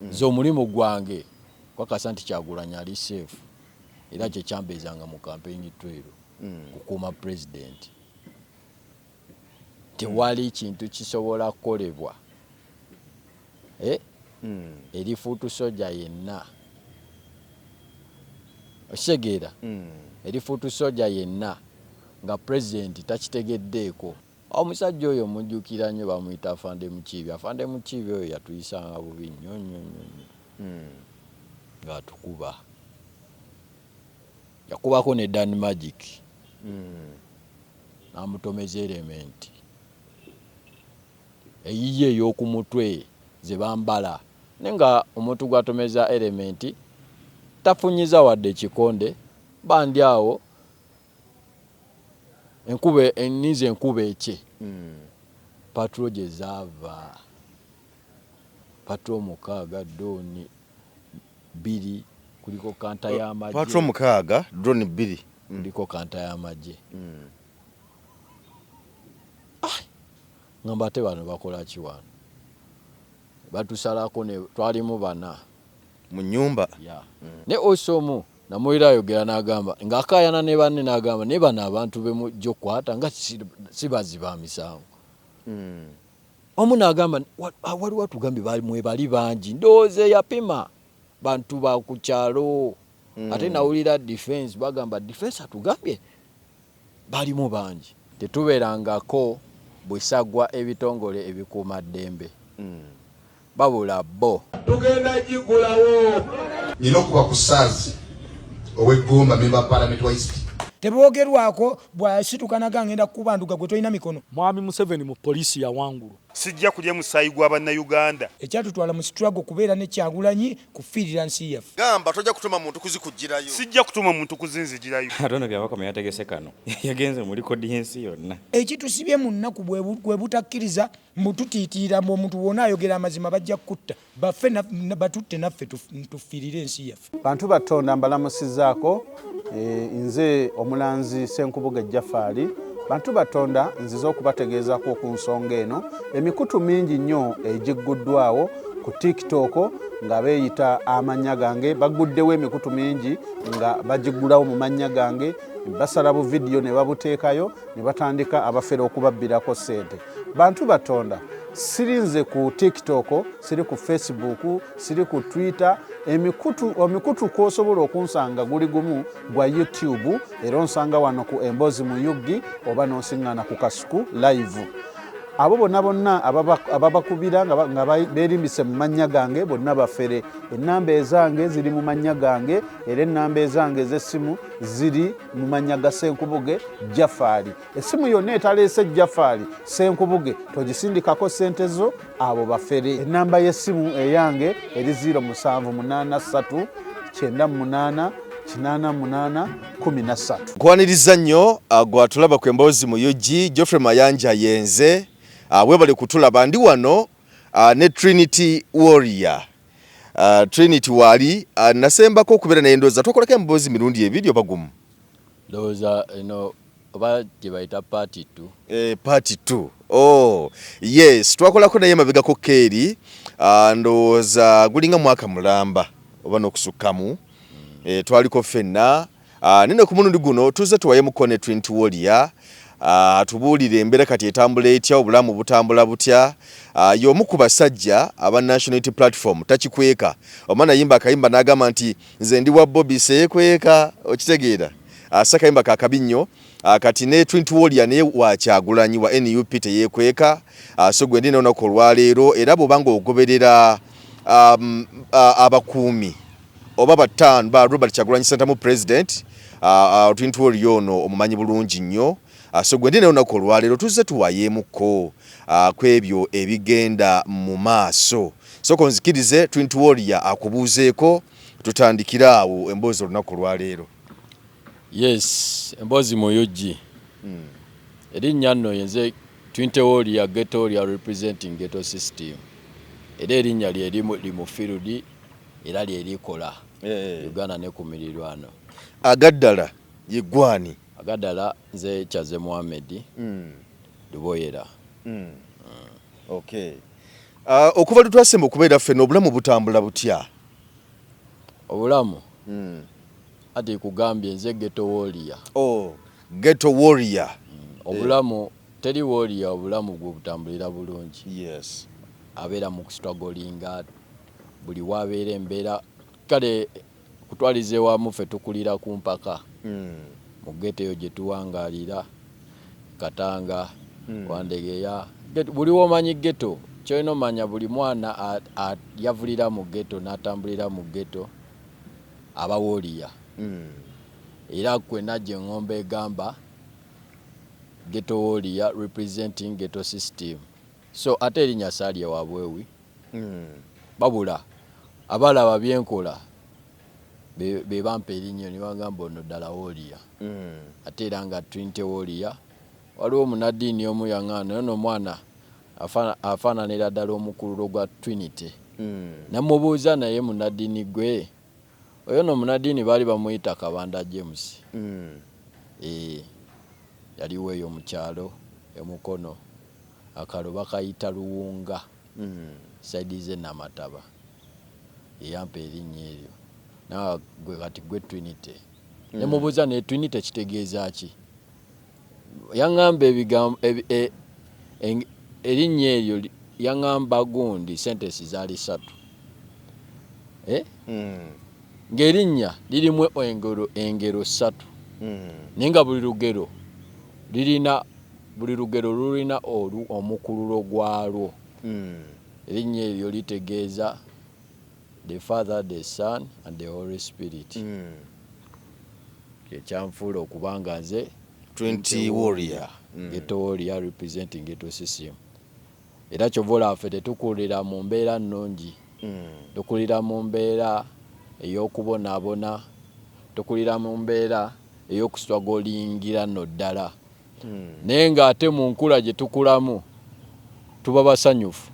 Nze omulimu gwange kwakasa nti Kyagulanyi ali safe, era kyekyambeezanga mu campaign trail, kukuuma president. Tewali kintu kisobola kukolebwa eri foot soldier yenna, okitegeera, eri foot soldier yenna nga president takitegeddeeko. Omusajja oyo mujjukira nnyo, bamuyita Afande Mukiibi. Afande Mukiibi oyo yatuyisanga bubi nnyo nnyo nnyo nnyo ng'atukuba. Yakubako ne Dan Magic n'amutomeza helmet eyiye ey'oku mutwe ze bambala, naye nga omuntu gw'atomeza helmet tafunyiza wadde ekikonde. Bandi awo enkuba eninze, enkuba ekye patrol gye zaava, patrol 6, drone 2, kuliko canter y'amagye. Patrol 6, drone 2. Kuliko canter y'amagye. Ngamba, ate bano bakola ki wano? Batusalako ne twalimu bana mu nyumba. Ya, ne osomu namuwulira ayogera n'agamba ng'akaayana ne banne, n'agamba, naye bano abantu bemujja okukwata nga si bazzi ba misango. Omu n'agamba, waliwo atugambye mwebali bangi." Ndowooza eyapima bantu ba ku kyalo. Ate nawulira defense bagamba, "Defense atugambye balimu bangi." Tetubeerangako bwesagwa ebitongole ebikuuma ddembe, babula bo. Tugenda gigulawo. Nina okuba ku Saazi ow'eggomba, member wa parliament wa East. Teboogerwako bwasituka naga ngenda kukubanduga gwe tolina mikono. Mwami Museveni mu poliisi yawangulwa. Sijja kulya musaayi gwa Bannayuganda. Ekyatutwala mu struggle kubeera ne Kyagulanyi kufiirira nsi yaffe. Gamba tojja kutuma muntu kuzikugirayo. Sijja kutuma muntu kuzinzigirayo. Ate ono Byabakama yategese kano, yagenze mu likodi y'ensi yonna. Ekitusibye mu nnaku bwe butakkiriza mbu tutiitiira, mbu omuntu wona ayogera amazima bajja kutta baffe, batutte naffe tufiirire ensi yaffe. Bantu batonda, mbalamusizaako. Nze omulanzi Senkubuge Jafaali. Bantu batonda, nzize okubategeezaako ku nsonga eno. Emikutu mingi nnyo egigguddwawo ku TikTok nga beeyita amannya gange. Baguddewo emikutu mingi nga bagiggulawo mu mannya gange, basala bu vidiyo ne babuteekayo ne batandika abafere okubabbirako ssente. Bantu batonda, sirinze ku TikTok, siri ku Facebook, siri ku Twitter. Emikutu, omikutu kwosobola okunsanga guli gumu gwa YouTube, era onsanga wano ku Emboozi mu UG oba n'onsiŋŋaana ku Kasuku Live. Abo bonna bonna ababakubira nga beerimbise mu mannya gange bonna bafere. Ennamba ezange ziri mu mannya gange, era ennamba ezange ez'essimu ziri mu mannya ga Senkubuge Jafaali. Essimu yonna etaleese Jafaali Senkubuge togisindikako ssente zo, abo bafere. Ennamba y'essimu eyange eri 0783 98 88 13. Nkwaniriza nnyo gwatulaba ku Emboozi mu UG. Geoffrey Mayanja yenze. Webale kutulaba. Ndi wano ne Trinity Warrior. Trinity waali nasembako okubeera naye, ndowooza twakolako emboozi mirundi ebiri oba gumu. Ndowooza eno oba gye bayita part two. Part 2. Oh, yes, twakolako naye mabegako keeri, ndowooza gulinga mwaka mulamba oba n'okusukkamu. Twaliko ffenna. Nene ku mulundi guno tuzze tuwayemuko ne Trinity Warrior, atubuulire embeera kati etambula etya, obulamu butambula butya. Y'omu ku basajja aba National Unity Platform, takikweka. Omwana yimba akayimba n'agamba nti, "Nze ndi wa Bobi, seekweka," okitegeera? Si kayimba kakabi nnyo. Kati ne Trinity Warrior naye wa Kyagulanyi, wa NUP, teyeekweka. So gwe ndi n'olunaku olwaleero, era bw'oba ng'ogoberera abakuumi oba bataano ba Robert Kyagulanyi Ssentamu president, Trinity Warrior ono omumanyi bulungi nnyo. So gwe ndi n'olunaku olwaleero tuzze tuwayeemukko ku ebyo ebigenda mu maaso. Sooka onzikirize Trinity Warrior akubuuzeeko, tutandikire awo emboozi olunaku olwaleero. Yes, Emboozi mu UG. Erinnya nno yenze Trinity Warrior, Ghetto Warrior, representing ghetto system, era erinnya lyerimu li mu field, era lyerikola Uganda ne ku mirirwano. Agaddala ye gwani? Agaddala nze Kyaze Muhammed Luboyera. Okay. Okuva lwe twasemba okubeera ffenna, obulamu butambula butya? Obulamu, ati kugambye nze ghetto warrior. Oh, ghetto warrior. Obulamu, teri warrior obulamu gwe butambulira bulungi. Abeera mu kustrugglinga buli wabeera embeera. Kale kutwaliza ewamu, ffe tukulira ku mpaka mu ghetto eyo gye tuwangaalira, Katanga, Wandegeya. Buli womanyi ghetto, kyolina omanya, buli mwana yavulira mu ghetto n'atambulira mu ghetto aba warrior. Era kwena gye ŋŋomba egamba ghetto warrior representing ghetto system. So ate erinnya saalye wabwewi, babula abalaba byenkola be bampa erinnya ne bagamba ono ddala warrior. Ate era nga Trinity Warrior, waliwo omunaddiini omu yaŋŋaana, naye ono omwana afaananira ddala omukululo gwa Trinity. Namubuuza, naye munaddiini gwe oyo no munaddiini baali bamuyita Kabanda James. Yaliwo eyo mu kyalo emukono, akalo bakayita Luwunga, side ze Namataba. Eyampa erinnya eryo nawe gwe kati gwe Trinity. Nemubuuza, naye Trinity kitegeeza ki? Yaŋŋamba ebigambo erinnya eryo yaŋŋamba gundi sentence zaali ssatu, eh? Ng'erinnya lirimu engero ssatu, naye nga buli lugero lirina, buli lugero lulina omukululo gwalwo. Erinnya eryo litegeeza the Father, the Son and the Holy Spirit. Kyekyanfuula okuba nga nze 20 warrior. Ghetto warrior representing ghetto system. Era kyova olaba ffe tetukulira mu mbeera nnungi. Tukulira mu mbeera ey'okubonaabona, tukulira mu mbeera ey'okustrugglingira nno ddala, naye ng'ate mu nkula gye tukulamu tuba basanyufu.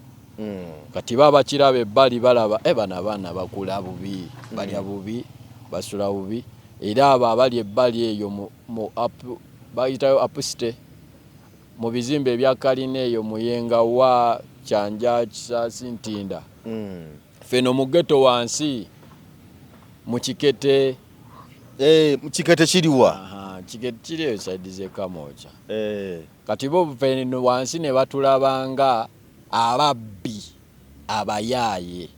Kati baba bakiraba ebbali, balaba e bano abaana bakula bubi, balya bubi, basula bubi. Era abo abali ebbali eyo mu bayitayo upstate, mu bizimbe ebya kalina eyo Muyenga wa Kyanja, Kisaasi, Ntinda. Feno mu ghetto wansi mu Kikete. Eh, Kikete kiriwa? Aha, Kikete kiri eyo side z'e Kamwokya. Kati bo feno wansi ne batulabanga ababbi, abayaaye,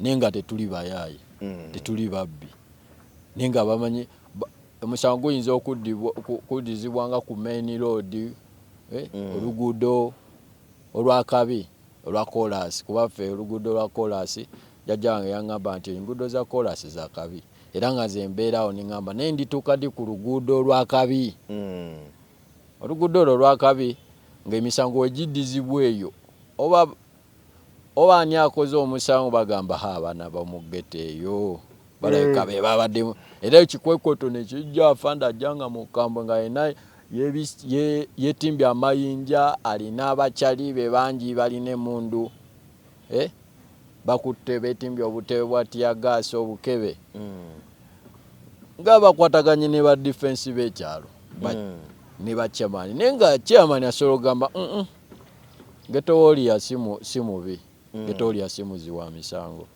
naye nga tetuli bayaaye, tetuli babbi, naye nga bamanyi omusango guyinza okuddizibwa nga ku main road, oluguudo olwakabi olwa kolasi, kuba ffe oluguudo lwa kolasi, jjajja wange yaŋŋamba nti enguudo za kolasi za kabi, era nga nze mbeerawo neŋŋamba naye ndituuka ddi ku luguudo olwakabi? Oluguudo olwo olwakabi ng'emisango wegiddizibwa eyo, oba ani akoze omusango, bagamba ha abaana b'omu ghetto eyo balabika be babaddemu. Era ekikwekweto nekijja, afande ajja nga mukambwe, nga yenna yetimbye amayinja, alina abakyali be bangi, balina emundu, eh? Bakutte, betimbye obutebe bwa teargas, obukebe, nga bakwataganye ne ba defense b'ekyalo ne ba chairman. Naye nga chairman asobola okugamba, Ghetto warrior si mubi, ghetto warrior si muzi wa misango."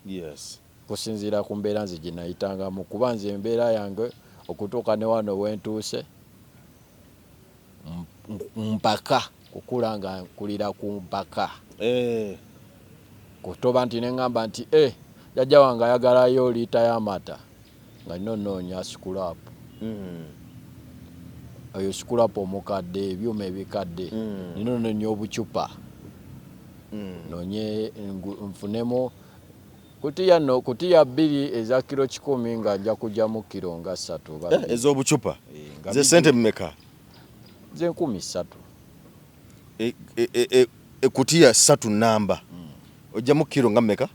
Kusinziira ku mbeera nze gye nayitangamu, kuba nze embeera yange okutuuka ne wano wentuuse mpaka kukula nga nkulira ku mpaka. Kutoba nti neŋŋamba nti e jjajja wange ayagalayo liita y'amata, nga nina onoonya scrap, oyo scrap omukadde, ebyuma ebikadde. Nina onoonya obucupa, noonye nfunemu kutiya, no kutiya 2 eza kiro 100, nga nja kugyamu kiro nga 3 oba 2. Ez'obucupa? Nga Ze sente mmeka? Ze 3000. Ekutiya 3 namba ojjamu kiro nga mmeka?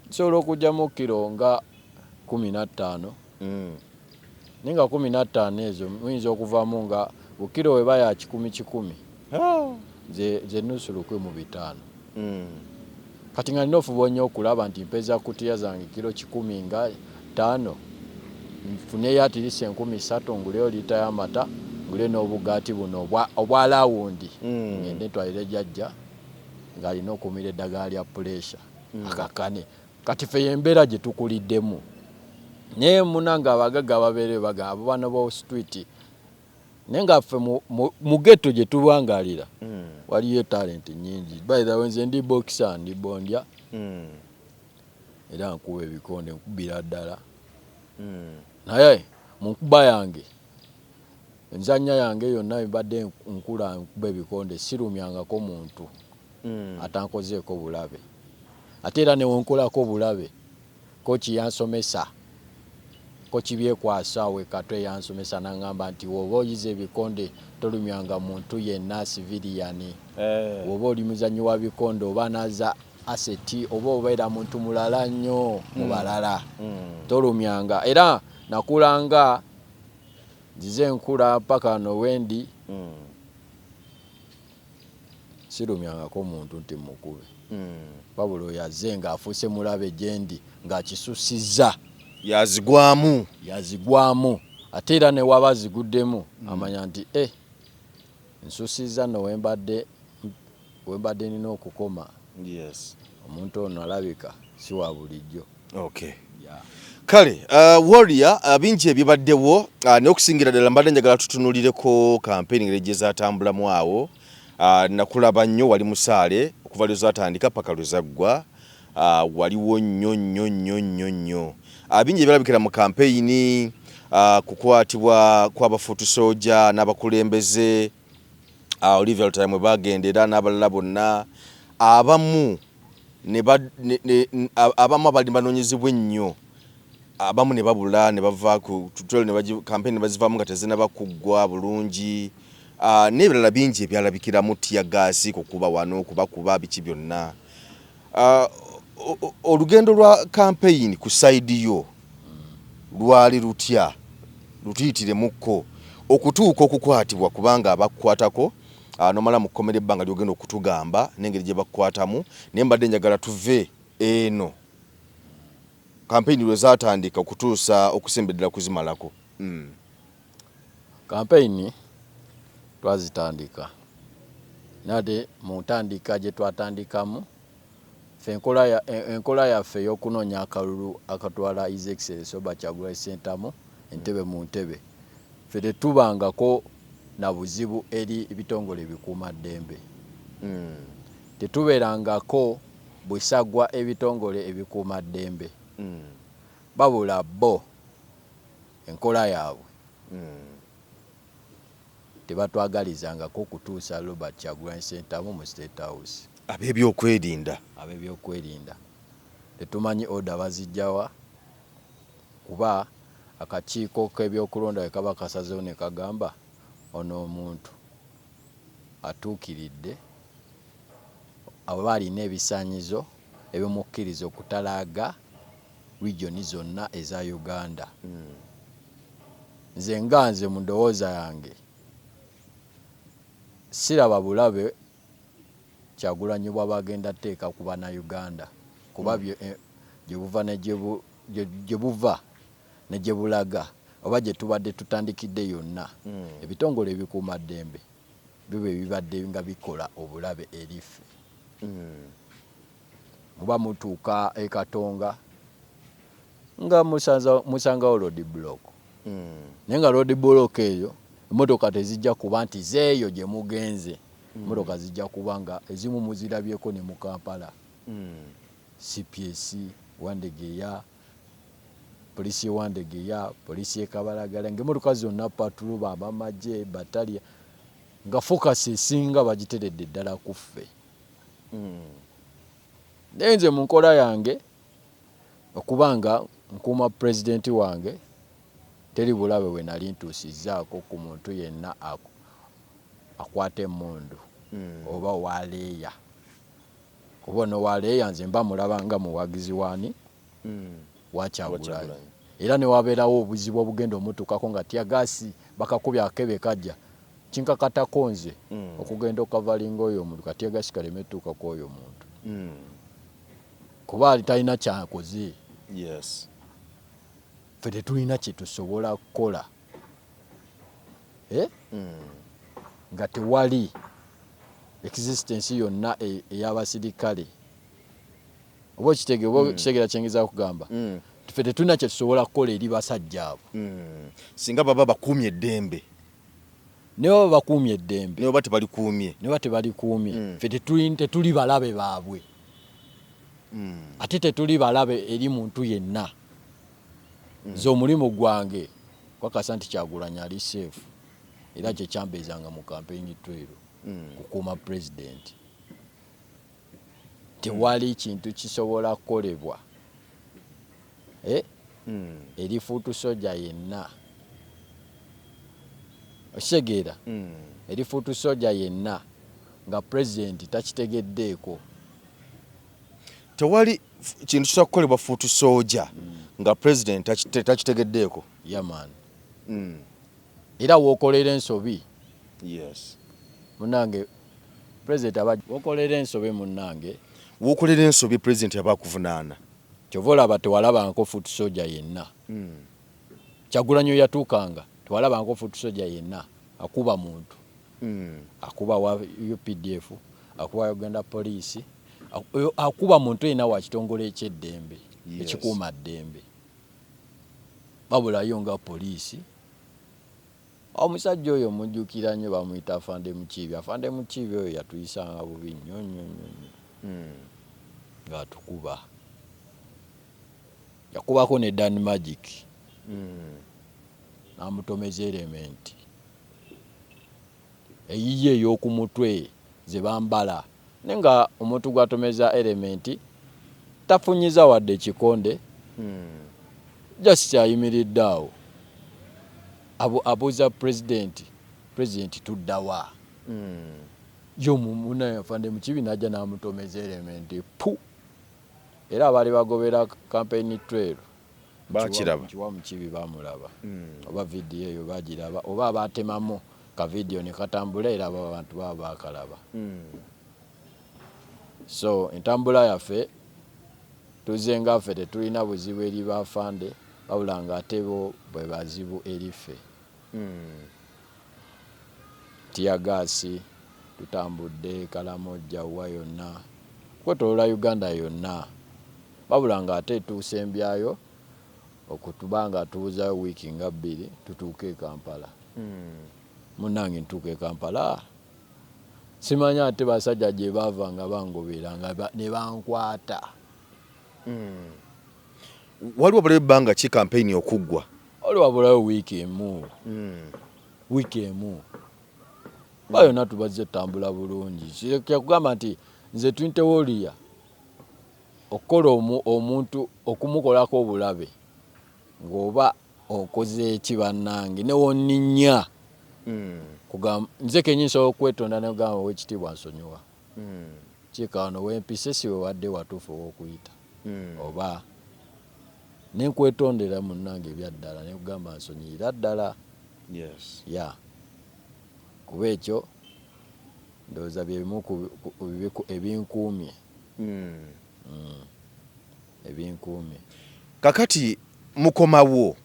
Nsobola okugyamu kiro nga 15, naye nga 15 ezo muyinza okuvamu nga bukiro weba ya 100 100, ze nusu 1500. Kati nga nina ofuba nnyo okulaba nti mpeza kutiya zange kiro 105, nfuneyo at least 3000, nguleyo liita y'amata, ngule n'obugaati buno obwa round, ngende ntwalire jjajja. Ng'alina okumira eddagala lya puleesha akakane. Kati ffe y'embeera gye tukuliddemu, naye munange abagagga babeere bagamba abo bano bo street, naye nga ffe mu ghetto gye tuwangalira waliyo talent nyingi. By the way, nze ndi boxer, ndi bondya era nkuba ebikonde, nkubira ddala, naye mu nkuba yange, enzannya yange yonna mbadde nkula nkuba ebikonde, sirumyangako muntu atankozeeko bulabe. Ate era newenkolako bulabe, coach yansomesa, coach Byekwasa we Katwe yansomesa naŋŋamba nti woba oyiza ebikonde tolumyanga muntu yenna civilian. Woba oli muzanyi wa bikonde oba naza asset oba obeera muntu mulala nnyo mu balala, tolumyanga. Era nakulanga nzize nkula paka no wendi sirumyangako muntu nti mukube, wabula oyo azze ng'afuuse mulabe gyendi ng'akisusizza. Yazigwamu. Yazigwamu, ate era ne waba aziguddemu amanya nti e nsusizza nno wembadde nina okukoma. Omuntu ono alabika si wa bulijjo. Yeah. Kale warrior, bingi ebibaddewo, naye okusingira ddala mbadde njagala tutunulireko campaign ngeri gye zatambulamu awo. Nakulaba nnyo wali musaale okuva lwe zatandika paka lwe zaggwa. Waliwo nnyo nnyo nnyo nnyo nnyo. Bingi ebirabikira mu campaign, kukwatibwa kw'abafuutu soja n'abakulembeze, Olivia Lutaaya mwe bagendera n'abalala bonna, abamu ne ba- ne- ne- abamu abali banoonyezebwa ennyo, abamu ne babula ne bava ku tutwale ne campaign ne bazivaamu nga tezinaba kuggwa bulungi, n'ebirala bingi ebyalabikiramu, tear gas, kukuba wano, kubakuba, biki byonna. Olugendo lwa campaign ku side yo lwali lutya? Lutuyitiremuko okutuuka okukwatibwa, kubanga abakukwatako nomala mu kkomera ebbanga lyogenda okutugamba n'engeri gye bakukwatamu. Naye mbadde njagala tuve eno campaign lwe zatandika okutuusa okusemba eddala kuzimalako. Campaign twazitandika, nate mu ntandika gye twatandikamu ffe enkola yaffe ey'okunoonya akalulu akatwala His Excellency Robert Kyagulanyi Ssentamu entebe mu ntebe, ffe tetubangako na buzibu eri ebitongole ebikuumaddembe. Tetubeerangako busagwa ebitongole ebikuumaddembe, babula bo enkola yaabwe tebatwagalizangako okutuusa Robert Kyagulanyi Ssentamu mu State House. Ab'ebyokwerinda? Ab'ebyokwerinda tetumanyi order bazijjawa, kuba akakiiko k'ebyokulonda bwe kaba kasazeewo ne kagamba ono omuntu atuukiridde oba alina ebisaanyizo ebimukkiriza okutalaaga region zonna eza Uganda, nze nga nze mu ndowooza yange siraba bulabe Kyagulanyi bw'aba agenda tteeka ku Bannayuganda, kuba gye buva ne gye buva ne gye bulaga oba gye tubadde tutandikidde yonna, ebitongole ebikuumaddembe biba ebibadde nga bikola obulabe eri ffe. Muba mutuuka e Katonga nga musangawo road block, naye nga road block eyo emmotoka tezijja kuba nti zeeyo gye mugenze. Emmotoka zijja kuba nga ezimu muzirabyeko ne mu Kampala, CPS Wandegeya, poliisi y'e Wandegeya, poliisi y'e Kabalagala, ng'emmotoka zonna patrol, ab'amagye, battalion, nga focus esinga bagiteredde ddala ku ffe. Naye nze mu nkola yange okuba nga nkuuma pulezidenti wange, teri bulabe bwe nali ntuusizzaako ku muntu yenna akwata emmundu oba owaleeya, kuba ono waleeya nze mba mulaba nga muwagizi waani wa Kyagulanyi, era ne wabeerawo obuzibu obugenda omutuukako nga tear gas bakakubye akebe kajja, kinkakatako nze okugenda okukavalinga oyo omuntu ka tear gas kaleme tuukako oyo omuntu, kuba ali talina kyakoze. Ffe tetulina kye tusobola kukola, eh? Nga tewali Existence yonna ey'abasirikale, oba okitege, oba okitegeera kyengeza kugamba? Ffe tetulina kye tusobola kukola eri basajja abo. Singa baba bakuumye eddembe. Ne baba bakuumye eddembe. Ne baba tebalikuumye. Ne baba tebalikuumye, ffe tetuli balabe baabwe, ate tetuli balabe eri muntu yenna. Nze omulimu gwange kwakasa nti Kyagulanyi ali safe, era kyekyambeezanga mu campaign trail, kukuuma pulezidenti. Tewali kintu kisobola kukolebwa eri foot soldier yenna, okitegeera? Eri foot soldier yenna nga pulezidenti takitegeddeeko. Tewali kintu kisobola kukolebwa foot soldier nga president takitegeddeeko. Yeah man. Era wookolera ensobi, munnange, pulezidenti aba, wookolera ensobi, munnange, Wokolera ensobi, president aba akuvunaana. Kyova olaba tewalabanko foot soldier yenna. Kyagulanyi yatuukanga, tewalabanko foot soldier yenna akuba muntu, akuba wa UPDF, akuba Uganda Police, akuba muntu yenna wa kitongole ekyeddembe, ekikuuma ddembe, wabulayo nga poliisi. Omusajja oyo mujjukira nnyo, bamuyita Afande Mukiibi. Afande Mukiibi oyo yatuyisanga bubi nnyo nnyo nnyo nnyo, ng'atukuba. Yakubako ne Dan Magic, n'amutomeza element eyiye ey'oku mutwe ze bambala, naye nga omuntu gw'atomeza element tafunyiza wadde ekikonde, just ayimiridde awo abuuza pulezidenti, "Pulezidenti, tuddawa?" Yo munaye Afande Mukibi najja n'amutomeza element pu. Era abaali bagobera campaign trail Bakiraba. Kiwa Mukibi bamulaba, oba vidiyo eyo bagiraba, oba abatemamu ka vidiyo ne katambula, era abo abantu baba bakalaba. So entambula yaffe tuze nga ffe tetulina buzibu eri bafande, wabula nga ate bo bwe bazibu eri ffe. Teargas, tutambudde Kalamojja wa yonna kwetolola Uganda yonna, wabula nga ate tuusembyayo okutuba nga tubuzayo wiiki nga 2 tutuuke e Kampala. Munnange, ntuuka e Kampala, simanya ate basajja gye baava nga bangobera nga ne bankwata. Waliwo wabulayo ebbanga ki kampeyini okuggwa? Oli wabulayo wiiki emu, wiiki emu ba yonna tubazze tutambula bulungi. Kyakugamba nti nze twintewoliya okukola omuntu okumukolako obulabe ng'oba okoze eki, bannange, newonninya kugamba nze kenyini nsobola okwetonda negamba, "Owekitiibwa, nsonyiwa, kiika wano wempise si wewadde watuufu ow'okuyita," oba nenkwetondera, munnange, ebyaddala, nekugamba nsonyiyira ddala. Ya, kuba ekyo ndowooza byebimu ku ebinkuumye, ebinkuumye. Kakati mukomawo,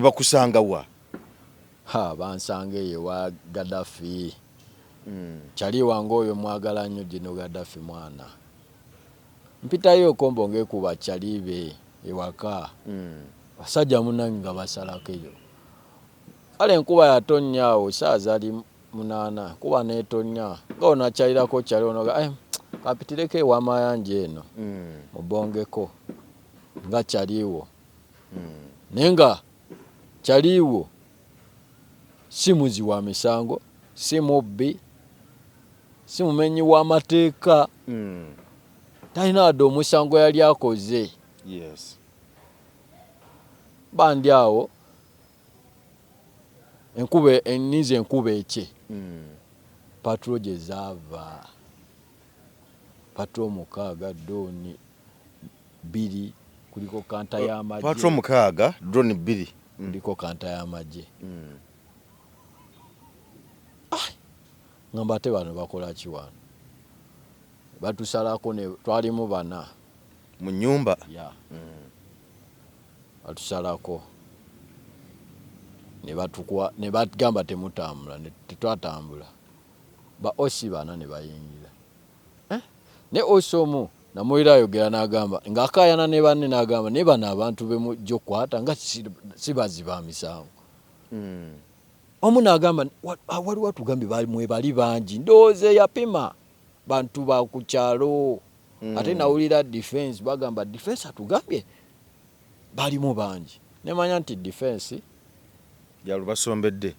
bakusanga wa? Ha, bansanga eyo ewa Gaddafi. Kyali wange oyo mwagala nnyo, Gino Gaddafi mwana. Mpitayo okombo ngekuba kyalibe ewaka, basajja munange nga basalako eyo. Kale enkuba yatonnya awo saa zaali 8, nkuba netonnya nga onakyalirako kyali onoga, kampitireko ewamayanja eno mubongeko nga kyaliwo, naye nga kyaliwo si muzi wa misango, si mubbi, si mumenyi w'amateeka, talina wadde omusango yali akoze. Bandi awo enkuba enize, enkuba ekye, patrol gye zaava, patrol 6, drone 2, kuliko canter y'amagye. Patrol 6, drone 2. Kuliko canter y'amagye. Ngamba ate bano bakola ki wano? Batusalako ne twalimu bana. Mu nyumba? Ya, batusalako ne batukwa ne bagamba temutambula, tetwatambula. Ba OC bana ne bayingira, eh? Ne OC omu namuwulira ayogera n'agamba, ng'akaayana ne banne, n'agamba, naye bano abantu bemujja okukwata nga si bazzi ba misango. Omu n'agamba, waliwo atugambye mwebali bangi, ndowooza eyapima bantu ba ku kyalo. Ate nawulira defense bagamba, defense atugambye balimu bangi, nemanya nti defense Yalubasombedde.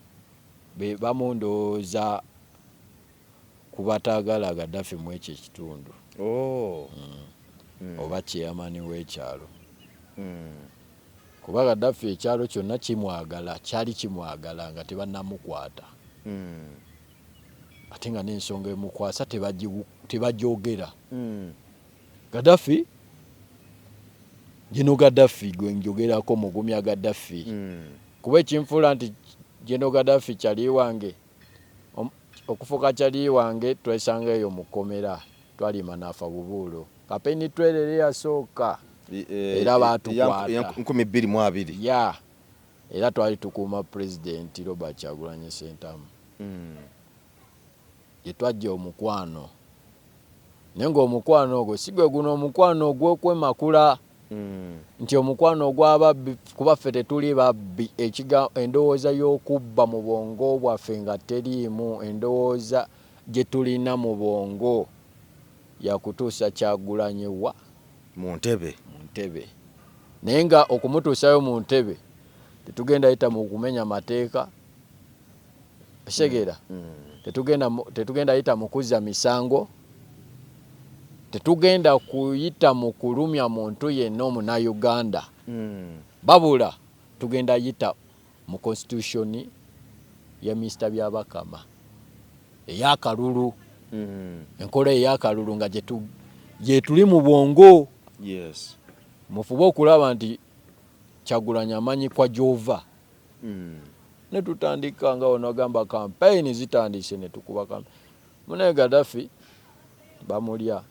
Be bamu ndowooza ku bataagala Gaddafi mu ekyo ekitundu. Oh. Oba chairman w'ekyalo, kuba Gaddafi ekyalo kyonna kimwagala, kyali kimwagala nga tebannamukwata, ate nga n'ensonga emukwasa tebagyogera. Gaddafi gino, Gaddafi gwe njogerako, mugumya Gaddafi, kuba ekinfuula nti geno Gaddafi kyali wange, okufuuka kyali wange, twesanga eyo mu kkomera, twalima naafa bubuulo kapeni twerere yasooka. Era baatukwata. 2020. Ya, era twali tukuuma Pulezidenti Robert Kyagulanyi Ssentamu, gye twajja omukwano, naye ng'omukwano ogwo si gwe guno omukwano ogw'okwemakula nti omukwano ogw'ababbi, kuba ffe tetuli babbi. Endowooza y'okubba mu bwongo bwaffe nga teriimu. Endowooza gye tulina mu bwongo yakutuusa Kyagulanyi wa mu ntebe. Mu ntebe, naye nga okumutuusayo mu ntebe tetugenda yita mu kumenya mateeka, segera tetugenda yita mu kuzza misango, tetugenda kuyita mu kulumya muntu yenna omunauganda, babula tugenda yita mu constitution ya Minisita Byabakama ey'akalulu, enkola ey'akalulu nga gyetuli mu bwongo. Mufube okulaba nti Kyagulanyi amanyikwa gy'ova. Ne tutandika nga onagamba campaign zitandise, ne tukuba campaign. Munaye Gaddafi bamulya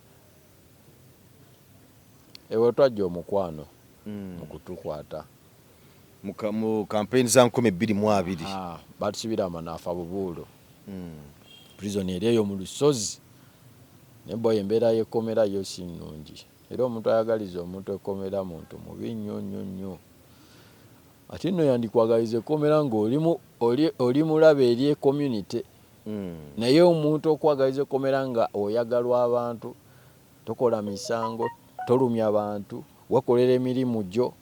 ewe, twajja omukwano mu kutukwata. Mu campaign za 2020. Ah, batusibira amanaafa bubuulo, prison eri eyo mu lusozi, naye boy, embeera y'ekkomera yo si nnungi, era omuntu ayagaliza omuntu ekkomera muntu mubi nnyo nnyo nnyo. Ate nno yandikwagaliza ekkomera ng'oli oli mulabe eri community, naye omuntu okwagaliza ekkomera nga oyagalwa abantu, tokola misango, tolumya bantu, wekolera emirimu gyo,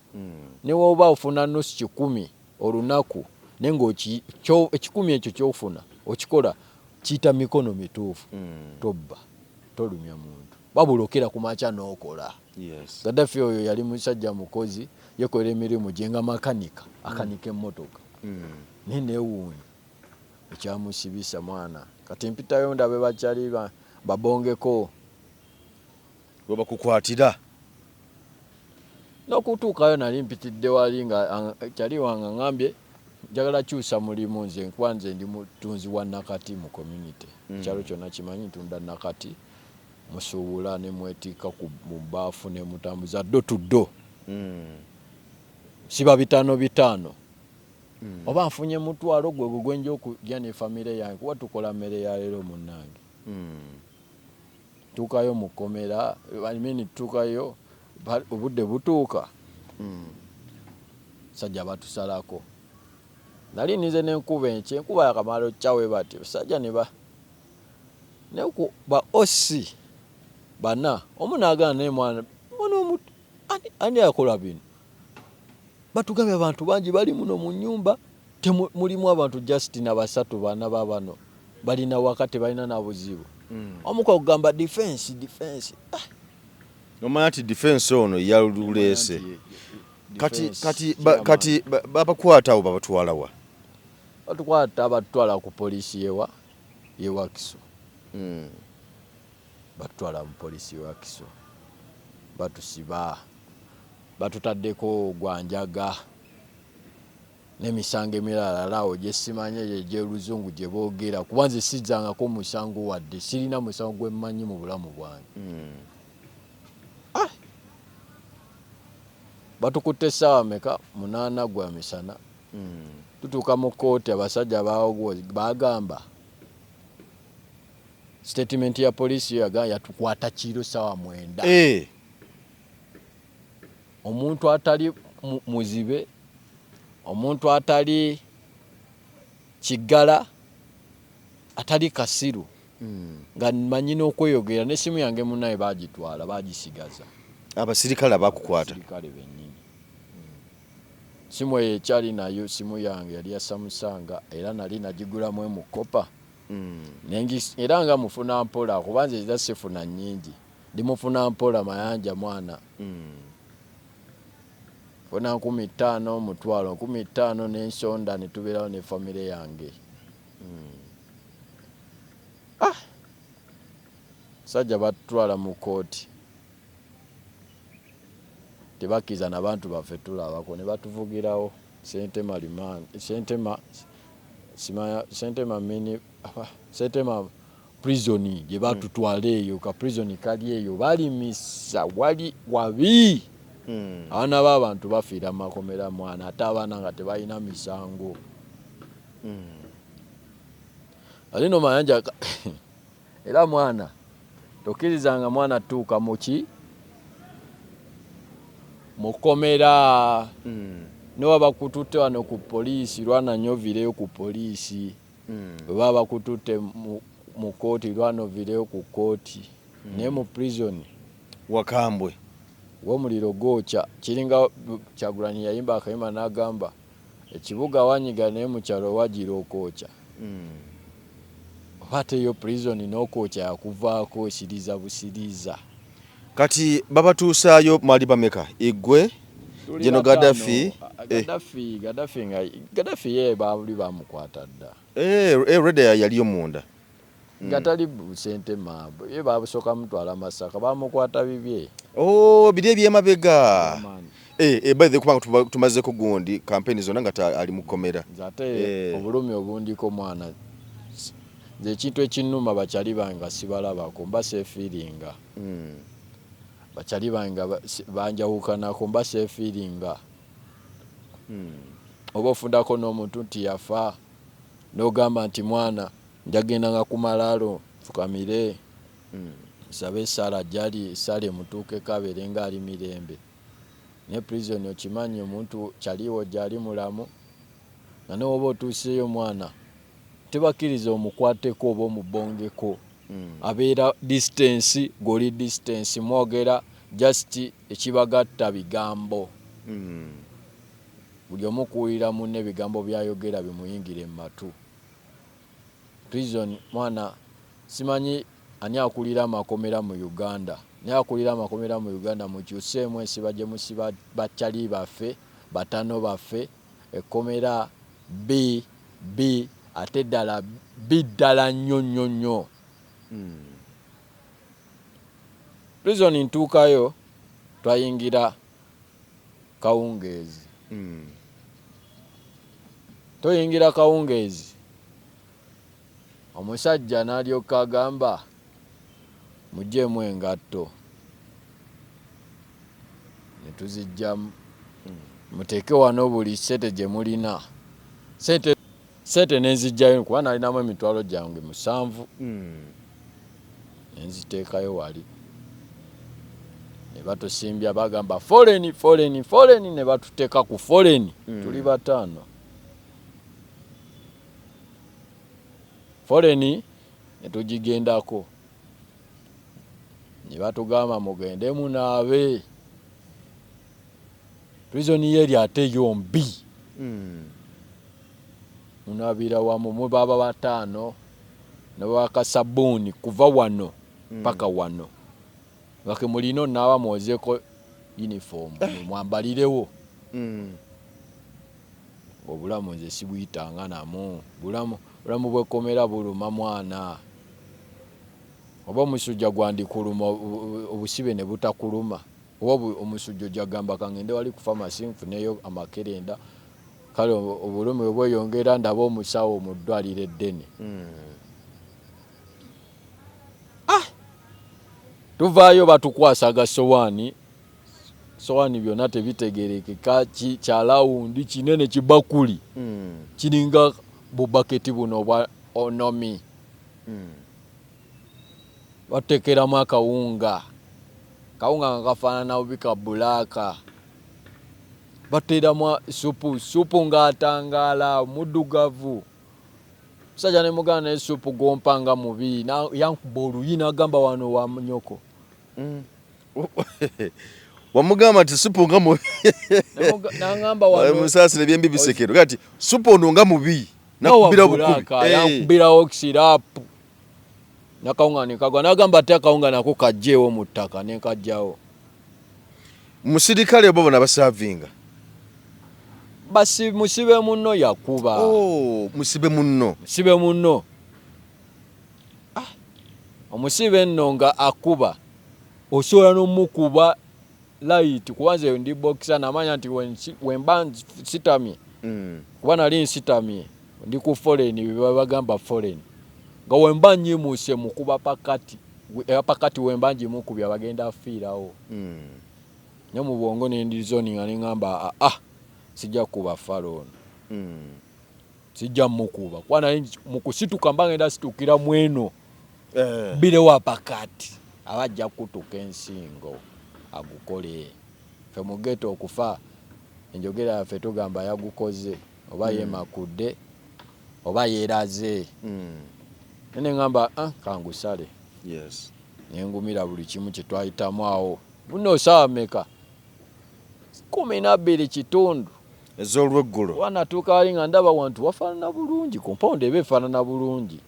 ne woba ofuna nusu 100 olunaku, naye nga 100 ekyo kyofuna okikola kiyita mikono mituufu, tobba, tolumya muntu, wabula okera ku makya n'okola. Gaddafi oyo yali musajja mukozi, yekolera emirimu gye nga makanika, akanika emmotoka, naye neewuunya ekyamusibisa mwana. Kati mpitayo ndabe bakyali babongeko. We bakukwatira? N'okutuukayo nali mpitidde wali nga kyali wange aŋambye njagala kyusa mulimu nze, kuba nze ndi mutunzi wa nakati mu community. Ekyalo kyonna kimanyi ntunda nakati, musuubula ne mwetikka mu bbaafu ne mutambuza door to door, siba bitaano bitaano, oba nfunye 10,000 gwe gwe gwenja okulya ne famire yange, kuba tukola mmere ya leero munnange. Tuukayo mu kkomera, I mean, tuukayo obudde butuuka, sajja batusalako. Nali ninze n'enkuba enkya, enkuba yakamala okyawe bati sajja ne ba ne ku ba OC bana, omu n'agaana, naye mwana mwana omuto, ani akola bino? Batugambye abantu bangi bali muno mu nyumba, mulimu abantu just na basatu bana babano balina waka, tebalina na buzibu. Omu kugamba defense, defense. Ah, Nomanya nti defense ono yaluleese. Kati Defense, kati chairman. Kati babakwata awo, babatwala wa? Batukwata batutwala ku poliisi yewakiso. Batutwala mu poliisi yewakiso, batusiba, batutaddeko gwanjaga n'emisango emirala awo gye simanyi, eyo egy'oluzungu gye boogera, kuba nze sizzangako musango, wadde sirina musango gwe mmanyi mu bulamu bwange. Ah! Batukutte essaawa meka? 8 gwa misana. Tutuuka mu kkooti, abasajja bagamba Statement ya poliisi yo yagamba yatukwata kiro sawa 9. Omuntu atali muzibe, omuntu atali kiggala, atali kasiru, nga mmanyi n'okweyogera, n'essimu yange munnaye baagitwala, baagisigaza. Abasirikale abakukwata? Abasirikale bennyini. Simu eyo ekyali nayo, simu yange yali ya Samsung, era nali nagigulamu emukopa. Era nga mufuna mpola, kuba nze era sifuna nnyingi, ndi mufuna mpola Mayanja mwana. Funa 5000, 100,000, 5000 n'ensonda ne tubeerawo ne famire yange. Sajja batutwala mu kkooti, tebakkiriza n'abantu baffe tulabako, ne batuvugirawo Sentema remand, Sentema simanya, Sentema mini, Sentema prison gye batutwala eyo, ka prison kali eyo, balimisa wali wabi. Abaana b'abantu bafiira mu makomera mwana, ate abaana nga tebalina misango. Ate no Mayanja era mwana tokkirizanga mwana tuuka muki mukomera. Newa bakututte wano ku poliisi, lwana nnyo oviireyo ku poliisi. Bwe baba bakututte mu kkooti, lwana oviireyo ku kkooti. Naye mu prison wakambwe w'omuliro gwokya. Kiringa Kyagulanyi yayimba akayimba n'agamba ekibuga wanyiga naye mu kyalo wagira okwokya. Oba ate yo prison n'okwokya yakuvaako osiriza busiriza. Kati babatuusaayo mwali bameka? Igwe, General Gaddafi? Gaddafi, Gaddafi nga Gaddafi ye baali bamukwata dda. Already yaliyo munda. Nga tali Sentema, ye basooka mutwala Masaka, bamukwata bibye. Oh, biri ebyemabega. By the way, kubanga tumazeeko gundi campaign zonna nga ali mu kkomera. Nze ate obulumi obundiko mwana, nze ekintu ekinnuma bakyali bange nga sibalabako, mba seefiiringa. Bakyali bange nga banjawukanako, mba seefiiringa. Oba ofundako n'omuntu nti yafa, n'ogamba nti mwana njagendanga ku malaalo nfukamire, nsabe essaala gy'ali, essaala emutuukeko abeere ng'ali mirembe. Naye prison okimanyi omuntu kyaliwo gy'ali mulamu, nga ne bw'oba otuuseeyo mwana tebakkiriza omukwateko oba omubongeko. Abeera distance, gw'oli distance, mwogera just ekibagatta bigambo. Buli omu kuwulira munne ebigambo by'ayogera bimuyingire mu matu. Prison mwana simanyi ani akulira amakomera mu Uganda, naye akulira amakomera mu Uganda mukyuseemu ensiba gye musiba bakyali baffe, bataano baffe, ekkomera B, B ate ddala B ddala nnyo nnyo nnyo. Prison ntuukayo twayingira kawungeezi. Toyingira kawungeezi, omusajja n'alyoka agamba muggyemu engatto, ne tuziggyamu, muteeke wano buli ssente gye mulina. Ssente ne nziggyayo kuba nalinamu emitwalo gyange 7, ne nziteekayo wali. Ne batusimbya bagamba foreign, foreign, foreign, ne batuteeka ku foreign. Tuli 5. Foreign ne tugigendako. Ne batugamba mugende munaabe. Prison yeri ate yo mbi. Munaabira wamu mubaba 5 ne bawaka sabbuuni kuva wano paka wano. Nga ke mulina onaaba mwozeeko uniform mwambalirewo. Obulamu nze sibuyitanga namu. Bulamu bw'ekkomera buluma mwana. Oba omusujja gwandikuluma obusibe ne butakuluma. Oba omusujja ojja kugamba kangende wali ku pharmacy nfuneyo amakerenda. Kale obulumi bwe bweyongera ndaba omusawo mu ddwaliro eddene. Tuvaayo batukwasa agasowaani. Sowaani byonna tebitegerekeka, kya lawundi kinene kibakuli. Kiringa bubaketi buno obwa onomi. Batuteekeramu akawunga, kawunga nga kafaanana bubi ka bulaaka. Bateeramu supu, supu ng'atangaala muddugavu. Musajja ne muganda naye supu gw'ompa nga mubi, yankuba oluyi n'agamba wano wa nnyoko. Wamugamba nti supu nga mubi. N'angamba wano. Musaasire byembi bisekero. Kati supu ono nga mubi. Nakubira bukubi. Yankubirawo siraapu. Nakawunga ne kagwa n'agamba ate akawunga nako kaggyeewo mu ttaka ne nkajjawo. Musirikale oba bona basaavinga? Basi musibe munno yakuba. Oh, musibe munno. Musibe munno. Ah, omusibe nno nga akuba osobola n'omukuba light kuba nze ndi boxer namanya nti wemba nsitamye kuba nali nsitamye ndi ku foreign bye bagamba foreign nga wemba nyimuse mukuba pakati pakati wemba ngimukubye abagenda afiirawo ne mu bwongo ne ndi zoni nga neŋŋamba ah sijja kuba falo ono sijja mukuba kuba nali mu kusituka mba ngenda situkira mweno birewo pakati aba ajja kutuka ensingo agukole. Ffe mu ghetto okufa enjogera yaffe tugamba yagukoze oba yeemakudde oba yeeraze. Naye ne ŋŋamba ah kangusale. Yes. Ne ngumira buli kimu kye twayitamu awo. Buno ssaawa mmeka? 12:15. Ez'olweggulo. Kuba natuuka wali nga ndaba wantu wafaanana bulungi, compound eba efaanana bulungi.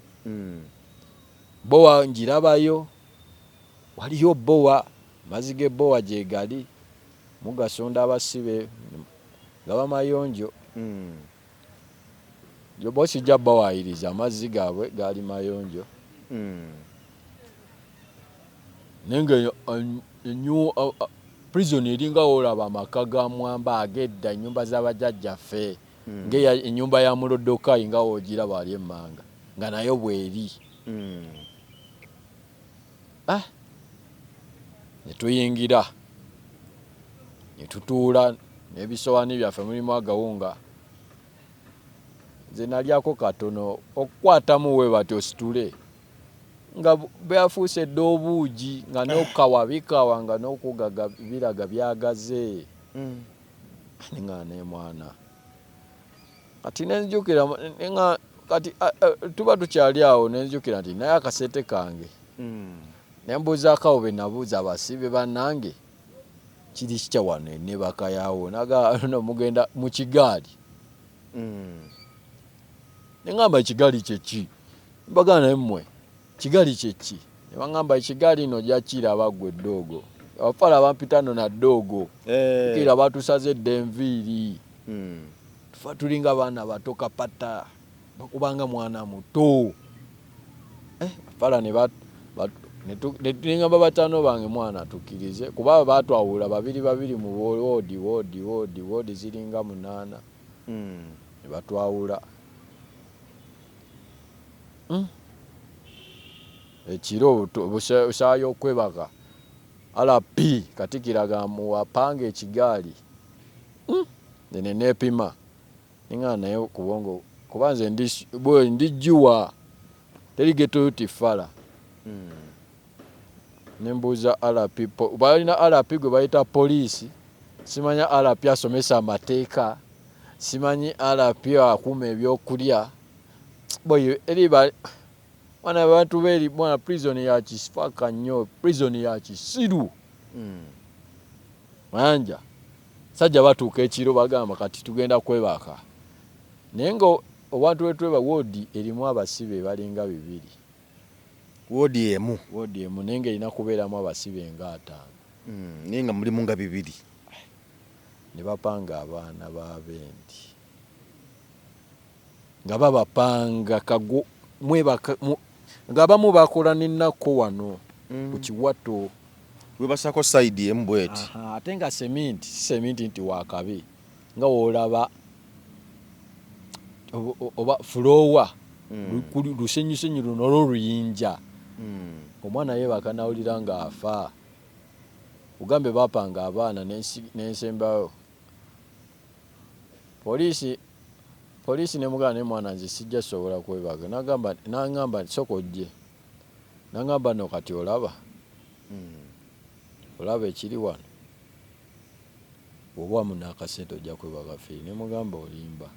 Bbowa ngirabayo, waliyo bbowa, amazzi g'ebbowa gyegali, mugasonda abasibe gaba mayonjo. Bo sijja bawaayiriza amazzi gaabwe gaali mayonjo. Naye nga prison eringa w'olaba amaka ga Mwamba ag'edda, ennyumba z'abajjajjaffe nga ennyumba ya Mulodokayi nga w'ogiraba wali emmanga nga nayo bw'eri. Ah, ne tuyingira ne tutuula n'ebisowaani byaffe mulimu agawunga. Nze nalyako katono okukwatamu we bati ositule nga byafuuse dda obuugi nga n'okukawa bikawa nga n'okugaga biraga byagaze. Nga ne mwana kati nenzijukira nga kati tuba tukyali awo nenzijukira nti naye akasente kange ne mbuuzaako awo be nabuuza abasibe bannange kiri kitya wano ennebaka yaawo naga no mugenda mu kigaali. Ne ŋŋamba ekigaali kye ki? Mbagamba naye mmwe kigaali kye ki? Ne baŋŋamba ekigaali nno ojja kiraba ggwe ddoogo. Abafaala bampita nno na ddoogo. Jjukira baatusaze dda enviiri. Tufa tulinga baana bato kapata bakubanga mwana muto. Abafaala ne nengamba bataano bange mwana tukkirize kuba baatwawula babiri babiri mu woodi woodi woodi woodi ziringa 8. Ne batwawula. Ekiro essaawa y'okwebaka RP Katikkiro agamba muwapanga ekigaali. Nze ne neepima ne ŋŋamba naye ku bwongo kuba nze ndi jjuwa teri ghetto youth fala. Ne mbuuza RP balina RP gwe bayita poliisi, simanya RP asomesa amateeka, simanyi RP akuuma ebyokulya. Boy eri mwana abantu beri mwana prison ya kisifaka nnyo, prison ya kisiru. Mayanja sajja batuuka ekiro bagamba kati tugenda kwebaka. Naye nga owantu we tweba woodi erimu abasibe balinga 2. Woodi emu. Woodi emu naye nga erina kubeeramu abasibe nga 5. Naye nga mulimu nga 2. Ne bapanga abaana b'abendi. Nga babapanga kago mwebaka nga abamu bakola n'ennaku wano ku kiwato. Webasako side emu bw'eti. Ate nga seminti, si seminti nti wa kabi nga w'olaba oba fuloowa lusenyusenyu luno olw'oluyinja. Omwana yeebaka n'awulira ng'afa. Ugambe bapanga abaana n'ensembayo. Poliisi ne mugamba naye mwana nze sijja sobola kwebaka. N'agamba n'aŋŋamba nti sooka ojje. Nangamba no kati olaba olaba ekiri wano, bw'oba wamu n'akasente ojja kwebaka free. Ne mugamba olimba.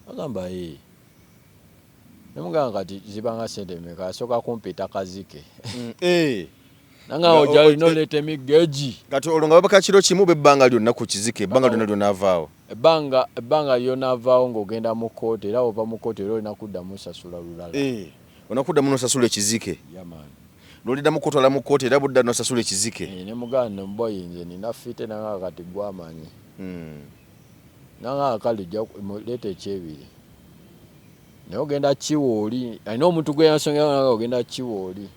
Agamba ee. Ne mugamba kati zibanga sente mmeka? Asooka kumpita kazike. Nangamba ojja olina oleeta emiggo egi. Kati olwo nga babaka kiro kimu oba ebbanga lyonna ku kizike, ebbanga lyonna lyonaavaawo? Ebbanga lyonaavaawo ng'ogenda mu kkooti, era ova mu kkooti era olina kuddamu sasula lulala. Eh, olina kuddamu n'osasula ekizike. Yeah man. Lwoliddamu kutwala mu kkooti era budda n'osasula ekizike. Eh, ne mugamba no boy nze nina fite. Nangamba kati gwamanyi. Nangamba kale ojja leeta ekyebiri, naye ogenda kiwa oli alina omuntu gwe yansongera. Nangamba ogenda kiwa oli.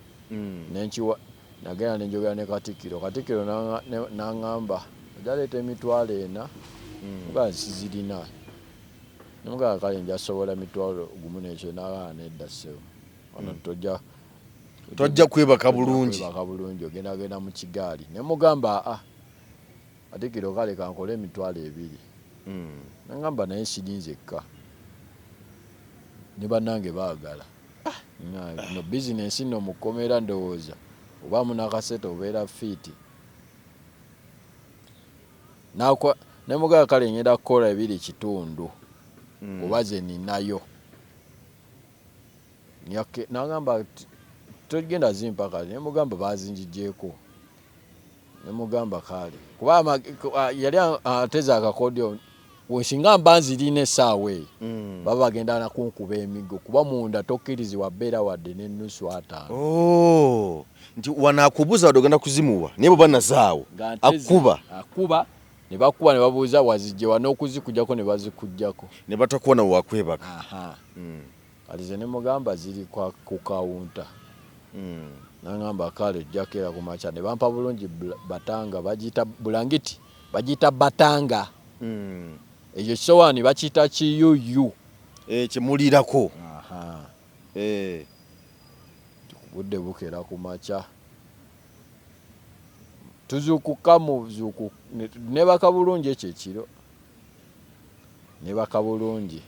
Nenkiwa, nagenda nenjogera ne Katikkiro. Katikkiro n'aŋŋamba ojja leeta 40,000. Mugamba sizirina. Nemugamba kale nja sobola 10,000 nekyo. Nagamba nedda ssebo, wano tojja Tojja kwebaka bulungi. Kwebaka bulungi, ogenda genda mu kigaali. Nemugamba aa, Katikkiro, kale kankole 20,000. Nagamba naye siri nzekka, ne bannange baagala. No bizinensi nno mukomera, ndowooza obaamu n'akasente obeera fit. Nemugamba kale ngenda kukola 2.5 oba ze ninayo. Nagamba togenda zimpa kale. Nemugamba bazinjigyeko. Nemugamba kale kuba yali ateze akakodyo, singa mba nzirina essaawa eyo baba bagenda nakunkuba emiggo, kuba munda tokkirizibwa bbeera wadde n'ennusu 50. Oh, nti wano akubuuza wadde ogenda kuzimuwa, naye bw'oba nazaawo Nga nteze, akuba. Akuba ne bakuba ne babuuza wazijjewa, n'okuzikugjako ne bazikugjako. Ne batakuwa nawe wakwebaka. Aha. Kati ze ne mugamba ziri ku kawunta. Nangamba kale ojjako era ku makya ne bampa bulungi batanga, bagiyita bulangiti, bagiyita batanga. Ekyo kisowaani bakiyita kiyuyu. Eh, kyemulirako. Aha. Eh. Budde bukeera ku makya, tuzuukuka muzuuku nebaka bulungi. Ekyo ekiro nebaka bulungi.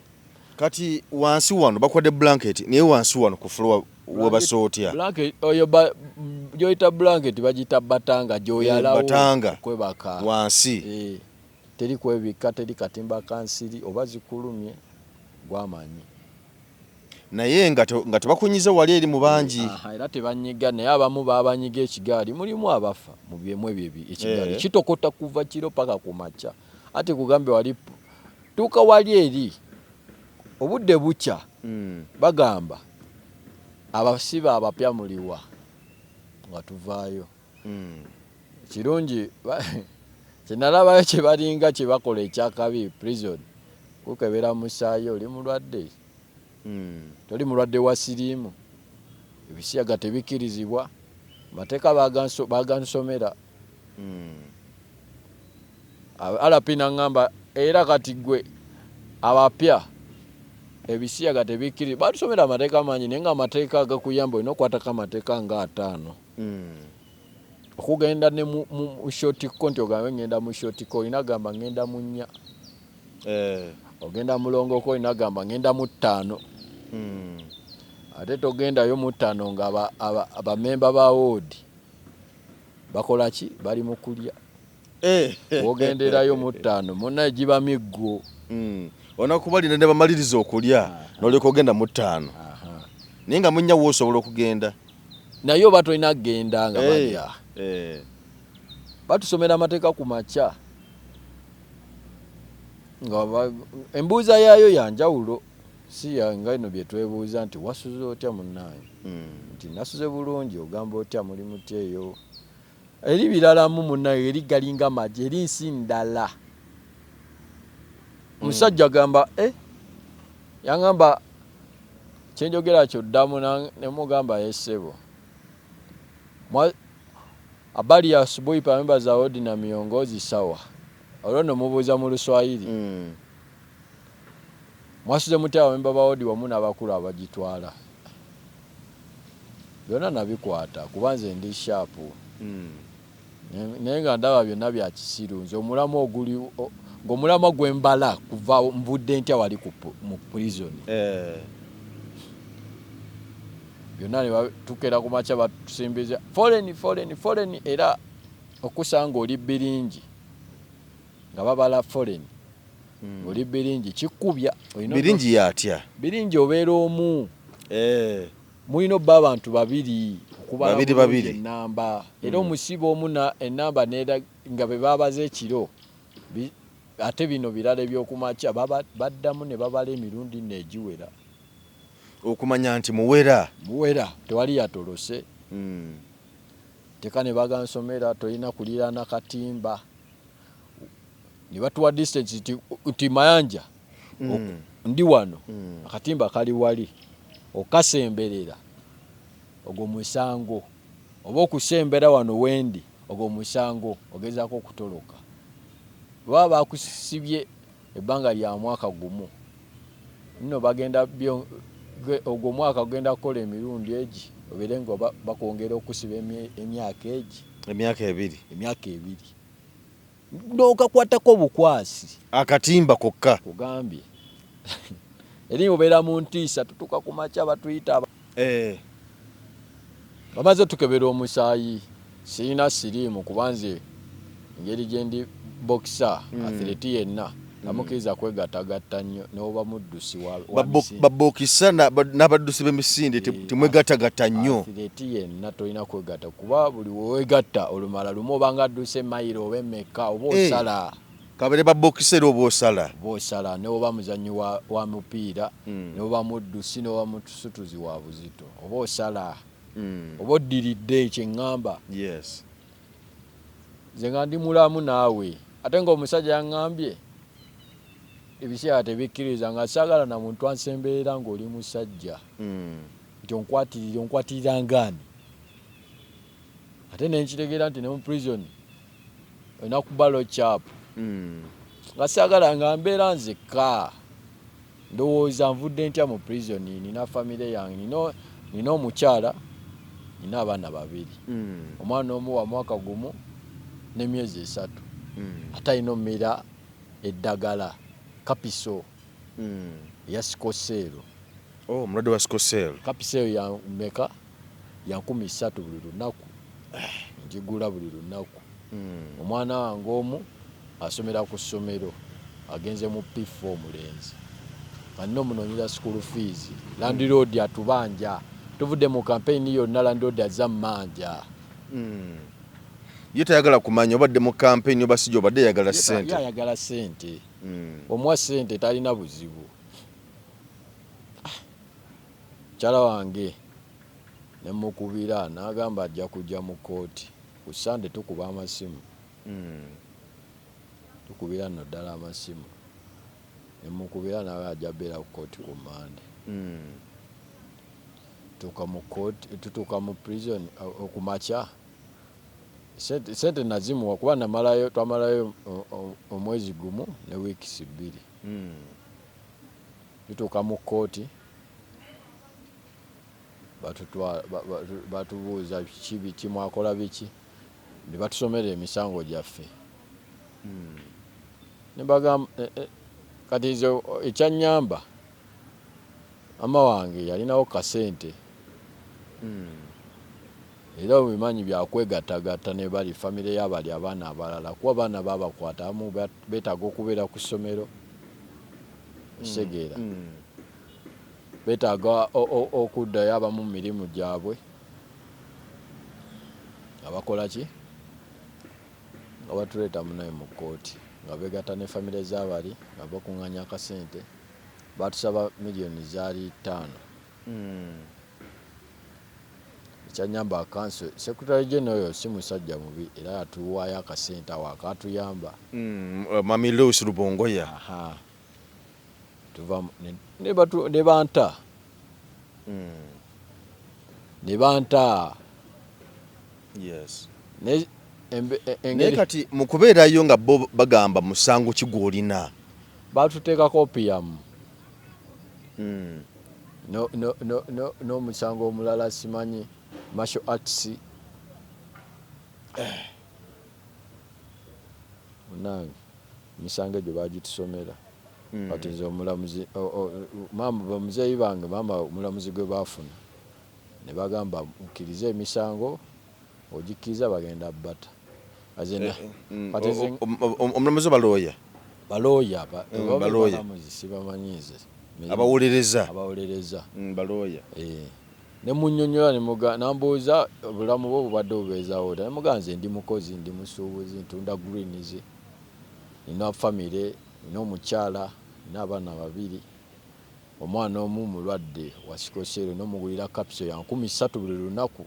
Kati wansi wano bakwadde blanket, naye wansi wano ku floor webasa otya? Blanket oyo gyoyita blanket bagiyita batanga, gyoyalawo. Eh, batanga. Okwebaka wansi. Eh, teri kwebikka, teri katimba kansiri oba zikulumye gwamanyi. Naye nga nga tebakunyiza wali eri mu bangi. Aha, era tebanyiga, naye abamu babanyiga ekigaali, mulimu abafa mu byemu ebyo ekigaali Eh. kitokota kuva kiro paka ku makya. Ate kugambe wali tuuka wali eri obudde bukya, bagamba abasibe abapya muliwa, nga tuvaayo. Kirungi kyenalabayo kyebalinga kyebakola ekyakabi prison, kukebera musaayi, oli mulwadde, toli mulwadde wa siriimu, ebisiyaga tebikkirizibwa, mateeka bagansomera. RP naŋŋamba era kati gwe abapya ebisiyaga tebikkirizibwa. Batusomera amateeka mangi, naye nga amateeka agakuyamba olina okukwatako amateeka nga 50. Okugenda ne mu short call nti ogambe ngenda mu short call, olina gamba ngenda mu 4. Ogenda mu long call, olina gamba ngenda mu 5. Ate togendayo mu 5 nga abamemba ba ward bakola ki, bali mu kulya. Wogenderayo mu 5 munnaye giba miggo. Olina kubalinda ne bamaliriza okulya n'olyoka ogenda mu 5, naye nga mu 4 wo osobola okugenda. Naye oba tolina kugenda nga balya. Batusomera amateeka ku makya nga embuuza yaayo yanjawulo, si nga eno bye twebuuza nti wasuze otya munnange, nti nasuze bulungi, ogamba otya, muli mutya eyo, eri biralamu munnange, eri galinga magye, eri nsi ndala. Omusajja agamba eh, yaŋŋamba kyenjogera kyoddamu, nemugamba yessebo. Habari ya asubuhi pa memba za wodi na miongozi, sawa. Olwo nno mubuuza mu Luswayiri. Mwasuze mutya abamemba ba wodi wamu n'abakulu abagitwala. Byonna nabikwata kuba nze ndi sharp. Naye nga ndaba byonna bya kisiru. Nze omulamwa oguli ng'omulamwa gwe mbala kuva nvudde ntya wali mu prison. Byonna ne batukera ku makya, batusimbiza foreign, foreign, foreign. Era okusanga oli biringi nga babala foreign, oli biringi kikubya. Biringi yatya? Biringi obeera omu. Eh. Mulina obba abantu babiri okubala Babiri, bulungi babiri. Enamba era omusibe omu enamba nera nga be babaza ekiro, ate bino birala ebyokumakya baddamu ne babala emirundi nno egiwera. Okumanya nti muwera. Muwera, tewali yatolose. Teka ne bagansomera, tolina kuliraana katimba, ne batuwa distance nti Mayanja, ndi wano, akatimba kali wali, okasemberera ogwo musango, oba okusembera wano wendi ogwo musango, ogezaako okutoloka. Baba bakusibye ebbanga lya mwaka gumu, nno bagenda ogwo omwaka gugenda kukola emirundi egi, obeere nga bakwongera okusiba emyaka egi. Emyaka 2. Emyaka 2, n'okakwatako obukwasi. Akatimba kokka. Kugambye eri obeera mu ntiisa. Tutuuka ku makya, batuyita. Bamaze tukebera omusaayi, sirina siriimu, kuba nze engeri gye ndi boxer, athlete yenna tamukkiriza kwegattagatta nnyo n'oba muddusi wa misinde. Babokisa n'abaddusi b'emisinde temwegattagatta nnyo. Athlete yenna tolina kwegatta, kuba buli wewegatta olumala lumu obanga adduse mayiro oba emeka oba osala. Kabere babokisa era oba osala. Oba osala, neoba muzanyi wa mupiira, neoba muddusi, neoba musutuzi wa buzito, oba osala, oba oddiridde kyeŋŋamba. Nze nga ndi mulamu naawe, ate ng'omusajja yaŋŋambye ebiseera tebikkiriza, nga saagala na muntu ansemberera ng'oli musajja, nti onkwatirira, onkwatirira ngaani? Ate nenkitegeera nti ne mu prison olina kuba locked up, nga saagala, nga mbeera nzekka, ndowooza nvudde ntya mu prison? Nina famire yange, nina omukyala, nina abaana babiri. Omwana omu wa mwaka 1 n'emyezi 3, ate alina omumira eddagala kapiso eya sickle cell. Oh, omulwadde wa sickle cell. Kapiso eyo ya meka? Ya 3000 buli lunaku, ngigula buli lunaku. Omwana wange omu asomera ku ssomero, agenze mu P4, omulenzi, nga nina omunoonyera school fees. Landlord atubanja, tuvudde mu campaign yonna, landlord azza mmanja. Ye tayagala kumanya obadde mu campaign oba sijja, obadde yagala Ye ssente. ayagala ssente. Omuwa ssente talina buzibu. Mukyala wange nemukubira, n'agamba ajja kujja mu kooti ku Sande. Tukuba amasimu, tukubira nno ddala amasimu, nemukubira nawe ajja beera ku kooti ku Mande. Tuuka mu kooti, tutuuka mu prison okumakya, sente nazimuwa kuba namalayo, twamalayo omwezi 1 ne weeks 2. Tutuuka mu kooti, batubuuza biki biki mwakola biki, ne batusomera emisango gyaffe. Ne bagamba kati nze ekyanyamba, mama wange yalinawo kasente, era obimanyi byakwegattagatta ne bali famire y'abali abaana abalala, kuba abaana babakwata abamu beetaaga okubeera ku ssomero, okitegeera? Beetaaga okuddayo abamu mu mirimu gyabwe, nga bakola ki, nga batuleeta munaye mu kkooti, nga beegatta ne famire z'abali, nga bakuŋŋaanya akasente. Batusaba miliyoni zaali 5. Ekyanyamba, counsel secretary general oyo si musajja mubi, era yatuwaayo akasente awo akatuyamba. Mami Lewis Rubongoya. Aha. Tuva ne banta, ne banta. Ne Naye engeri kati mu kubeerayo nga bo bagamba musango ki gw'olina? Batuteekako opium n'omusango omulala simanyi, martial arts. Munange, emisango egyo bagitusomera. Kati nze omulamuzi, maama, bamuzeeyi bange, maama omulamuzi gwe baafuna. Ne bagamba mukkirize emisango, ogikkiriza bagenda bata. Omulamuzi oba looya? Balooya. Balooya. Balamuzi sibamanyi nze. Abawolereza. Abawolereza. Balooya. Ne munnyonnyola, nambuuza obulamu bwo bubadde bubeezaawo otya, ne mugamba nze ndi mukozi, ndi musuubuzi, ntunda greens, nina famire, nina omukyala, nina abaana babiri, omwana omu mulwadde wa sickle cell, n'omugulira capsule ya 3000 buli lunaku.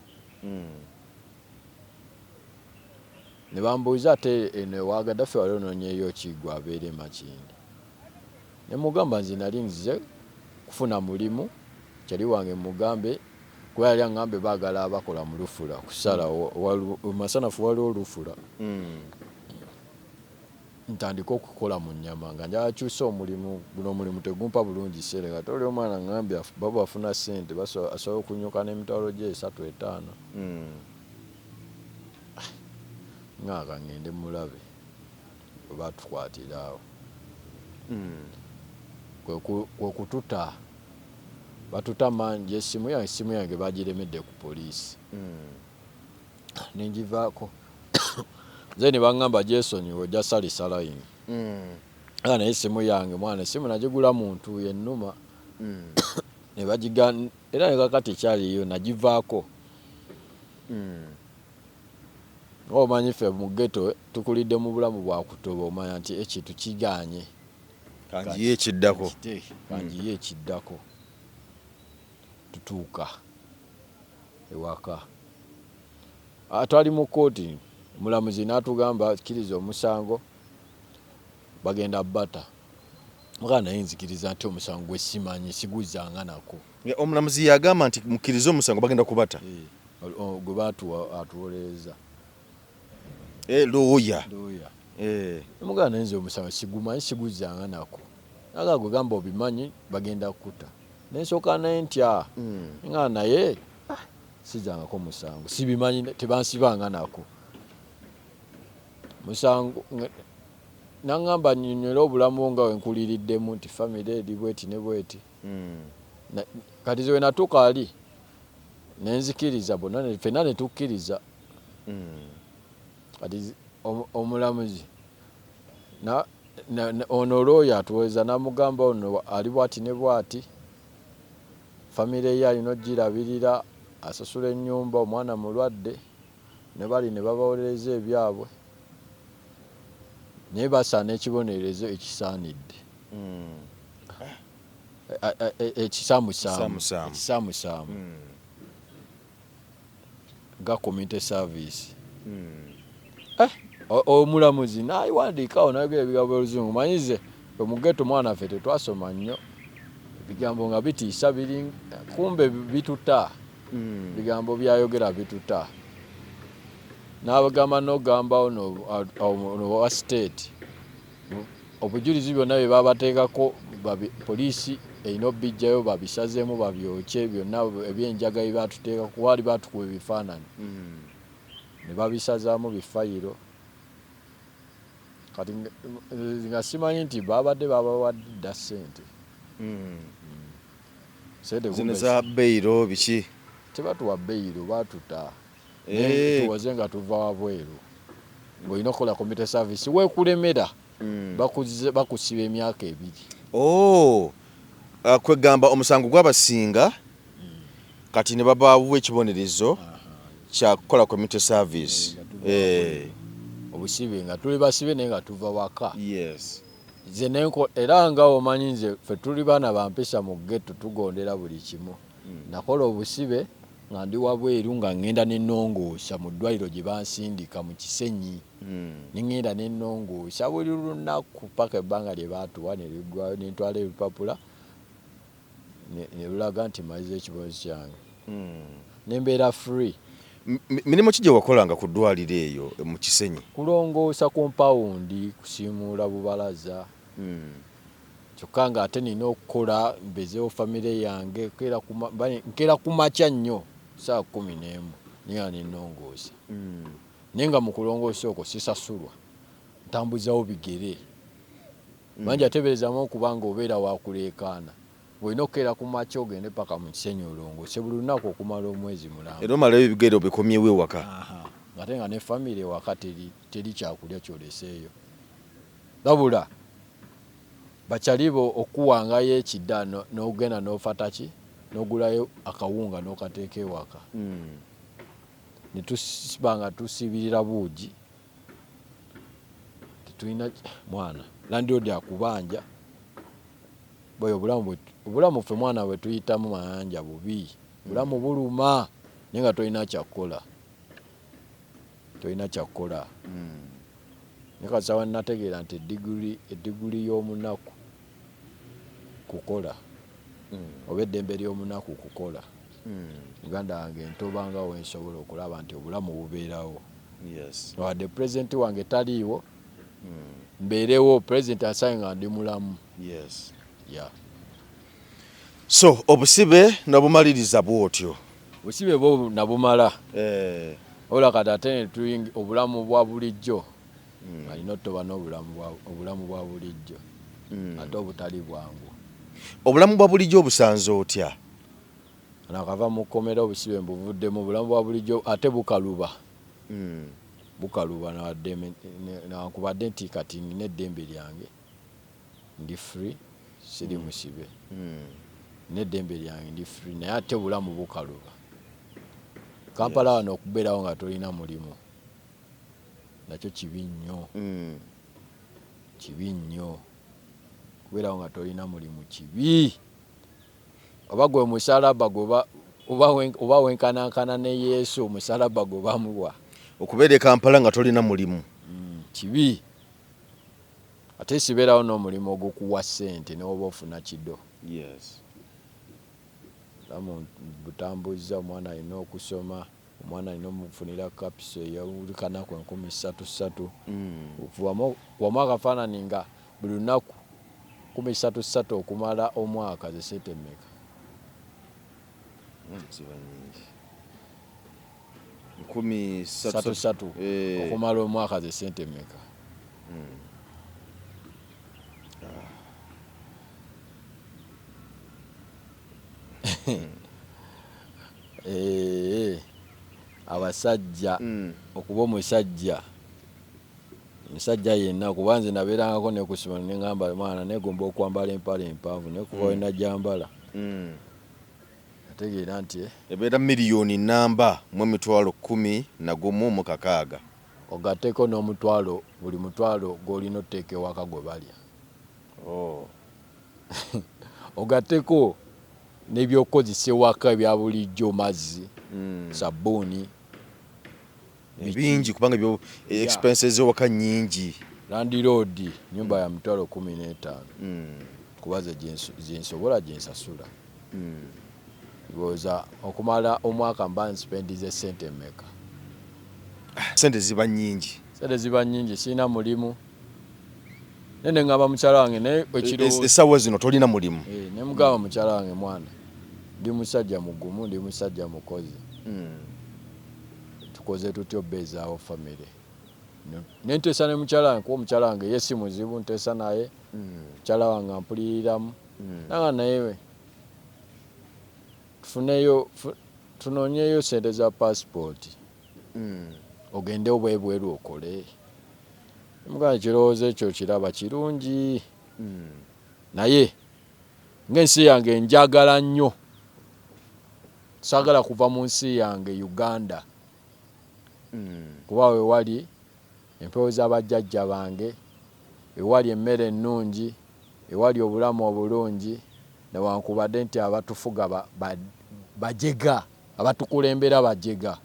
Ne bambuuza ate eno ewa Gaddafi wali onoonyeeyo ki gwe abeera e Makindye? Ne mugamba nze nali nzize kufuna mulimu, kyali wange mugambe kuba yali aŋŋambe baagala abakola mu lufula kusala masanafu waliwo olufula. Ntandike okukola mu nnyama nga njagala kyusa omulimu guno, omulimu tegumpa bulungi ssente, kati oli omwana aŋŋambye baba bafuna ssente asobola okunyuka n'emitwalo gye esatu etaano. Nga ka ŋŋende mulabe bwe batukwatira awo. Kwe kututa, batuta mangi, essimu yange bagiremedde ku poliisi. Ne ngivaako. Nze ne baŋŋamba gyesonyiwe ojja salisa layini. Era naye essimu yange mwana, essimu nagigula muntu yennuma. Ne bagiga era ne kakati ekyaliyo nagivaako. Omanyi ffe mu ghetto tukulidde mu bulamu bwa kutoba, omanya nti ekintu kigaanye. Kangiye ekiddako. Kangiye ekiddako. Tutuuka ewaka. Twali mu kkooti, omulamuzi n'atugamba kkiriza omusango bagenda bata. Mugamba naye nzikiriza nti omusango gwe simanyi, siguzzanga nako. Omulamuzi yagamba nti mukkirize omusango bagenda kubata. Gwe baatuwa atuwolereza. Looya. Looya. Mugamba naye nze omusango sigumanyi, siguzzanga nako. Naga gwe gamba obimanyi bagenda kukuta. Ne nsooka ne ntya. Nga naye sizzangako musango, sibimanyi, tebansibanga nako. Musango n'aŋŋamba nnyonnyole obulamu nga bwe nkuliriddemu nti famire eri bweti ne bweti. Kati nze we natuuka ali ne nzikiriza bonna ffenna ne tukkiriza. Kati omulamuzi ono looya atuwolereza n'amugamba ono ali bwati ne bwati, famire ye alina oggirabirira, asasula ennyumba, omwana mulwadde, ne bali ne babawolereza ebyabwe naye basaana ekibonerezo ekisaanidde. Ekisaamusaamu. Ekisaamusaamu. Nga community service. Omulamuzi n'awandiika awo n'ayogera ebigambo by'Oluzungu. Manyi nze mu ghetto mwana ffe tetwasoma nnyo, ebigambo nga bitiisa biri kumbe bituta. Ebigambo by'ayogera bituta. N'agamba n'ogamba ono wa state obujulizi byonna bye babateekako poliisi erina obbijjayo babisazeemu babyokye byonna ebyenjaga bye batuteekako, waali baatukuba ebifaananyi ne babisazaamu bifayiro. Kati nga simanyi nti babadde babawadde dda ssente. Zino za beyiro biki? Tebatuwa beyiro, baatuta. Tuwoze nga tuva wabweru. Ng'olina okukola community service weekulemera bakusiba emyaka 2. Kwegamba omusango gwabasinga kati ne babawa ekibonerezo kya kukola community service. Obusibe nga tuli basibe naye nga tuva waka. Nze era nga omanyi nze ffe tuli baana ba mpisa mu ghetto, tugondera buli kimu. Nakola obusibe nga ndi wabweru nga ŋŋenda ne nnongoosa mu ddwaliro gye bansindika mu Kisenyi. Ne ŋŋenda ne nnongoosa buli lunaku paka ebbanga lye baatuwa ne liggwaayo, ne ntwala ebipapula ne lulaga nti mmaze ekibonerezo kyange. Ne mbeera free. Mirimu ki gye wakolanga ku ddwaliro eyo mu Kisenyi? Kulongoosa kompawundi, kusiimuula bubalaza. Kyokka ng'ate nina okukola mbezeewo famire yange, nkeera ku makya nnyo ssaawa 11 naye nga ne nnongoosa. Naye nga mu kulongoosa okwo sisasulwa, ntambuzaawo bigere. Mangi ateeberezaamu okuba ng'obeera wakuleekaana. Olina okukeera ku makya ogende paka mu Kisenyi olongoose buli lunaku okumala omwezi mulamba. Era omalayo ebigere obikomyewo ewaka. Ate nga ne famire ewaka teri kyakulya kyoleseeyo. Wabula bakyalibo okuwangayo ekida n'ogenda n'ofata ki n'ogulayo akawunga n'okateeka ewaka. Ne tusiba nga tusibirira buugi. Tetulina mwana. Landlord akubanja. Boy obulamu ffe mwana bwe tuyitamu Mayanja bubi. Obulamu buluma naye nga tolina kyakukola. Tolina kyakukola. Naye kasawa nategeera nti eddiguli y'omunaku kukola. Oba eddembe ly'omunaku kukola. Uganda wange ntoba nga wensobola okulaba nti obulamu bubeerawo. Wadde pulezidenti wange taliiwo, mbeerewo pulezidenti asange nga ndi mulamu. Yeah. So obusibe n'obumaliriza bw'otyo. Obusibe bwo nabumala. Ola kati ate obulamu bwa bulijjo. Alina otoba n'obulamu bwa bulijjo. Ate obutali bwangu. Obulamu bwa bulijjo obusanze otya? Nakava mu kkomera obusibe mbuvuddemu obulamu bwa bulijjo ate bukaluba. Bukaluba nankubadde nti kati nina eddembe lyange. Ndi free, siri musibe. Nina eddembe lyange ndi free naye ate obulamu bukaluba. Kampala wano okubeerawo nga tolina mulimu nakyo kibi nnyo. Kibi nnyo. Kubeerawo nga tolina mulimu kibi. Oba gwe musalaba oba wenkanankana ne Yesu omusalaba gwe bamuwa. Okubeera e Kampala nga tolina mulimu. Kibi. Ate sibeerawo n'omulimu ogukuwa ssente n'oba ofuna kido. Lamu butambuza omwana alina okusoma, omwana alina omufunira kapiso eyabuli kanaku 3,000. Wamu akafaananyi nga buli lunaku 3,000 okumala omwaka ze ssente mmeka? Ziba nnyingi. 3,000 3,000 okumala omwaka ze ssente mmeka? Abasajja okuba omusajja omusajja yenna kuba nze nabeerangako ne ku ssomero ne ŋŋamba mwana neegomba okwambala empale empanvu naye kuva we najambala nategeera nti ebeera miliyoni namba mu 116,000. Ogatteko n'omutwalo buli mutwalo gw'olina otuteeka ewaka gwe balya. Ogatteko n'ebyokukozesa ewaka ebya bulijjo mazzi, sabbuuni. Bingi kubanga ebyo expenses ewaka nnyingi. Landlord nnyumba ya 15,000 kuba ze nsobola gye nsasula. Ndowooza okumala omwaka mba nspendize ssente mmeka? Ssente ziba nnyingi. Ssente ziba nnyingi, sirina mulimu. Naye ne ŋŋamba mukyala wange naye ekirowoozo. Essaawa zino tolina mulimu. Ne mugamba mukyala wange mwana ndi musajja mugumu, ndi musajja mukozi. Tukoze tutya obbeezaawo famire? Ne nteesa ne mukyala wange kuba omukyala wange ye si muzibu nteesa naye. Mukyala wange ampuliriramu. Nanga naye tufuneyo tunoonyeyo ssente za paasipooti. Ogende oba ebweru okole. Mugamba ekirowoozo ekyo kiraba kirungi. Naye ng'ensi yange njagala nnyo. Saagala kuva mu nsi yange Uganda. Kuba we wali empewo z'abajjajja bange, ewali emmere ennungi, ewali obulamu obulungi, newankubadde nti abatufuga bajega, abatukulembera bajega.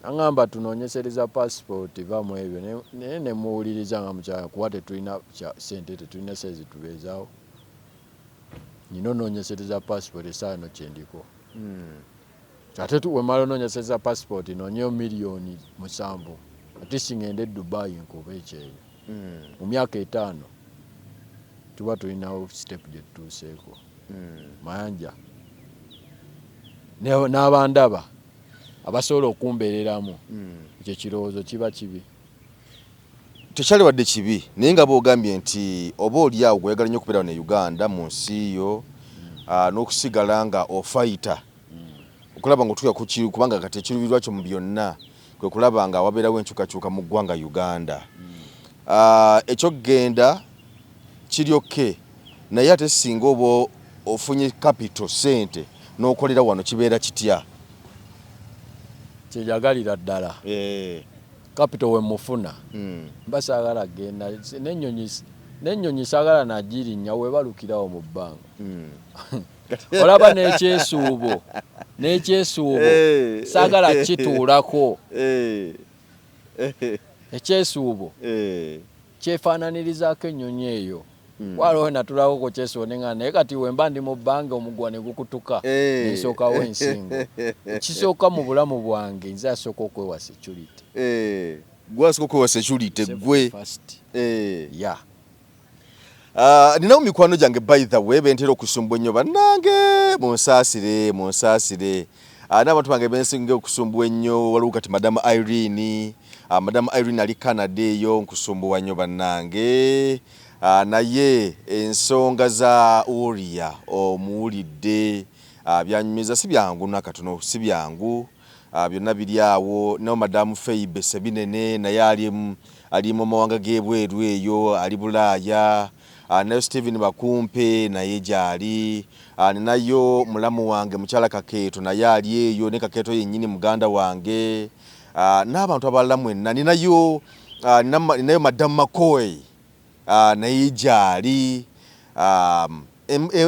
Aŋŋamba tunoonyesereza paasipooti va mu ebyo naye ne muwuliriza nga mukyala kuba tetulina ssente tetulina ssente zitubeezaawo. Nina onoonyesereza paasipooti essaawa eno kye ndiko. Ate wemala onoonyesereza paasipooti noonyeyo 7,000,000 at least ŋŋende e Dubai nkube ekyeyo. Mu myaka 5 tuba tulinawo step gye tutuuseeko. Mayanja n'abandaba abasobola okumbeereramu ekyo ekirowoozo kiba kibi. Tekyali wadde kibi, naye nga bwogambye nti oba oli awo gweyagala nnyo okubeera ne Uganda mu nsi yo, n'okusigala nga ofayita okulaba nga otuuka ku kubanga kati ekiruubirirwa kyo mu byonna kwe kulaba nga wabeerawo enkyukakyuka mu ggwanga Uganda. Ekyokugenda kiri okay, naye ate singa oba ofunye capital, sente, n'okolera wano, kibeera kitya? Kyejagalira ddala. Capital wemufuna, mba saagala genda n'ennyonyi, saagala nagirinnya, webalukirawo mu bbanga. Olaba n'ekyesuubo saagala kituulako. Ekyesuubo kyefaananirizaako ennyonyi eyo. Waliwo natulako ku kyesuubo nenga, naye kati wemba ndi mu bbanga, omuguwa ne gukutuka, nensookawo ensingo. Ekisooka mu bulamu bwange, nze asooka okwewa security. Gwasooka okwewa security gwe. First. Ya. Ninawo mikwano gyange, by the way, bentera okusumbwa ennyo. Bannange, munsaasire, munsaasire. N'abantu bange bensinga okusumbuwa ennyo, waliwo kati Madamu Irene. Madamu Irene ali Canada eyo, nkusumbuwa nnyo bannange. Naye ensonga za Warrior omuwulidde, byanyumiza si byangu nakatono, si byangu. Byonna biri awo. Nawo Madamu Feibe Sebinene naye ali mu mawanga g'ebweru eyo, ali Bulaaya. Nayo Stephen Bakumpe naye gyali. Ninayo mulamu wange mukyala Kakeeto, naye ali eyo, ne Kakeeto yennyini muganda wange, n'abantu abalala mwenna. Ninayo ninayo Madamu Makoy, naye gyali.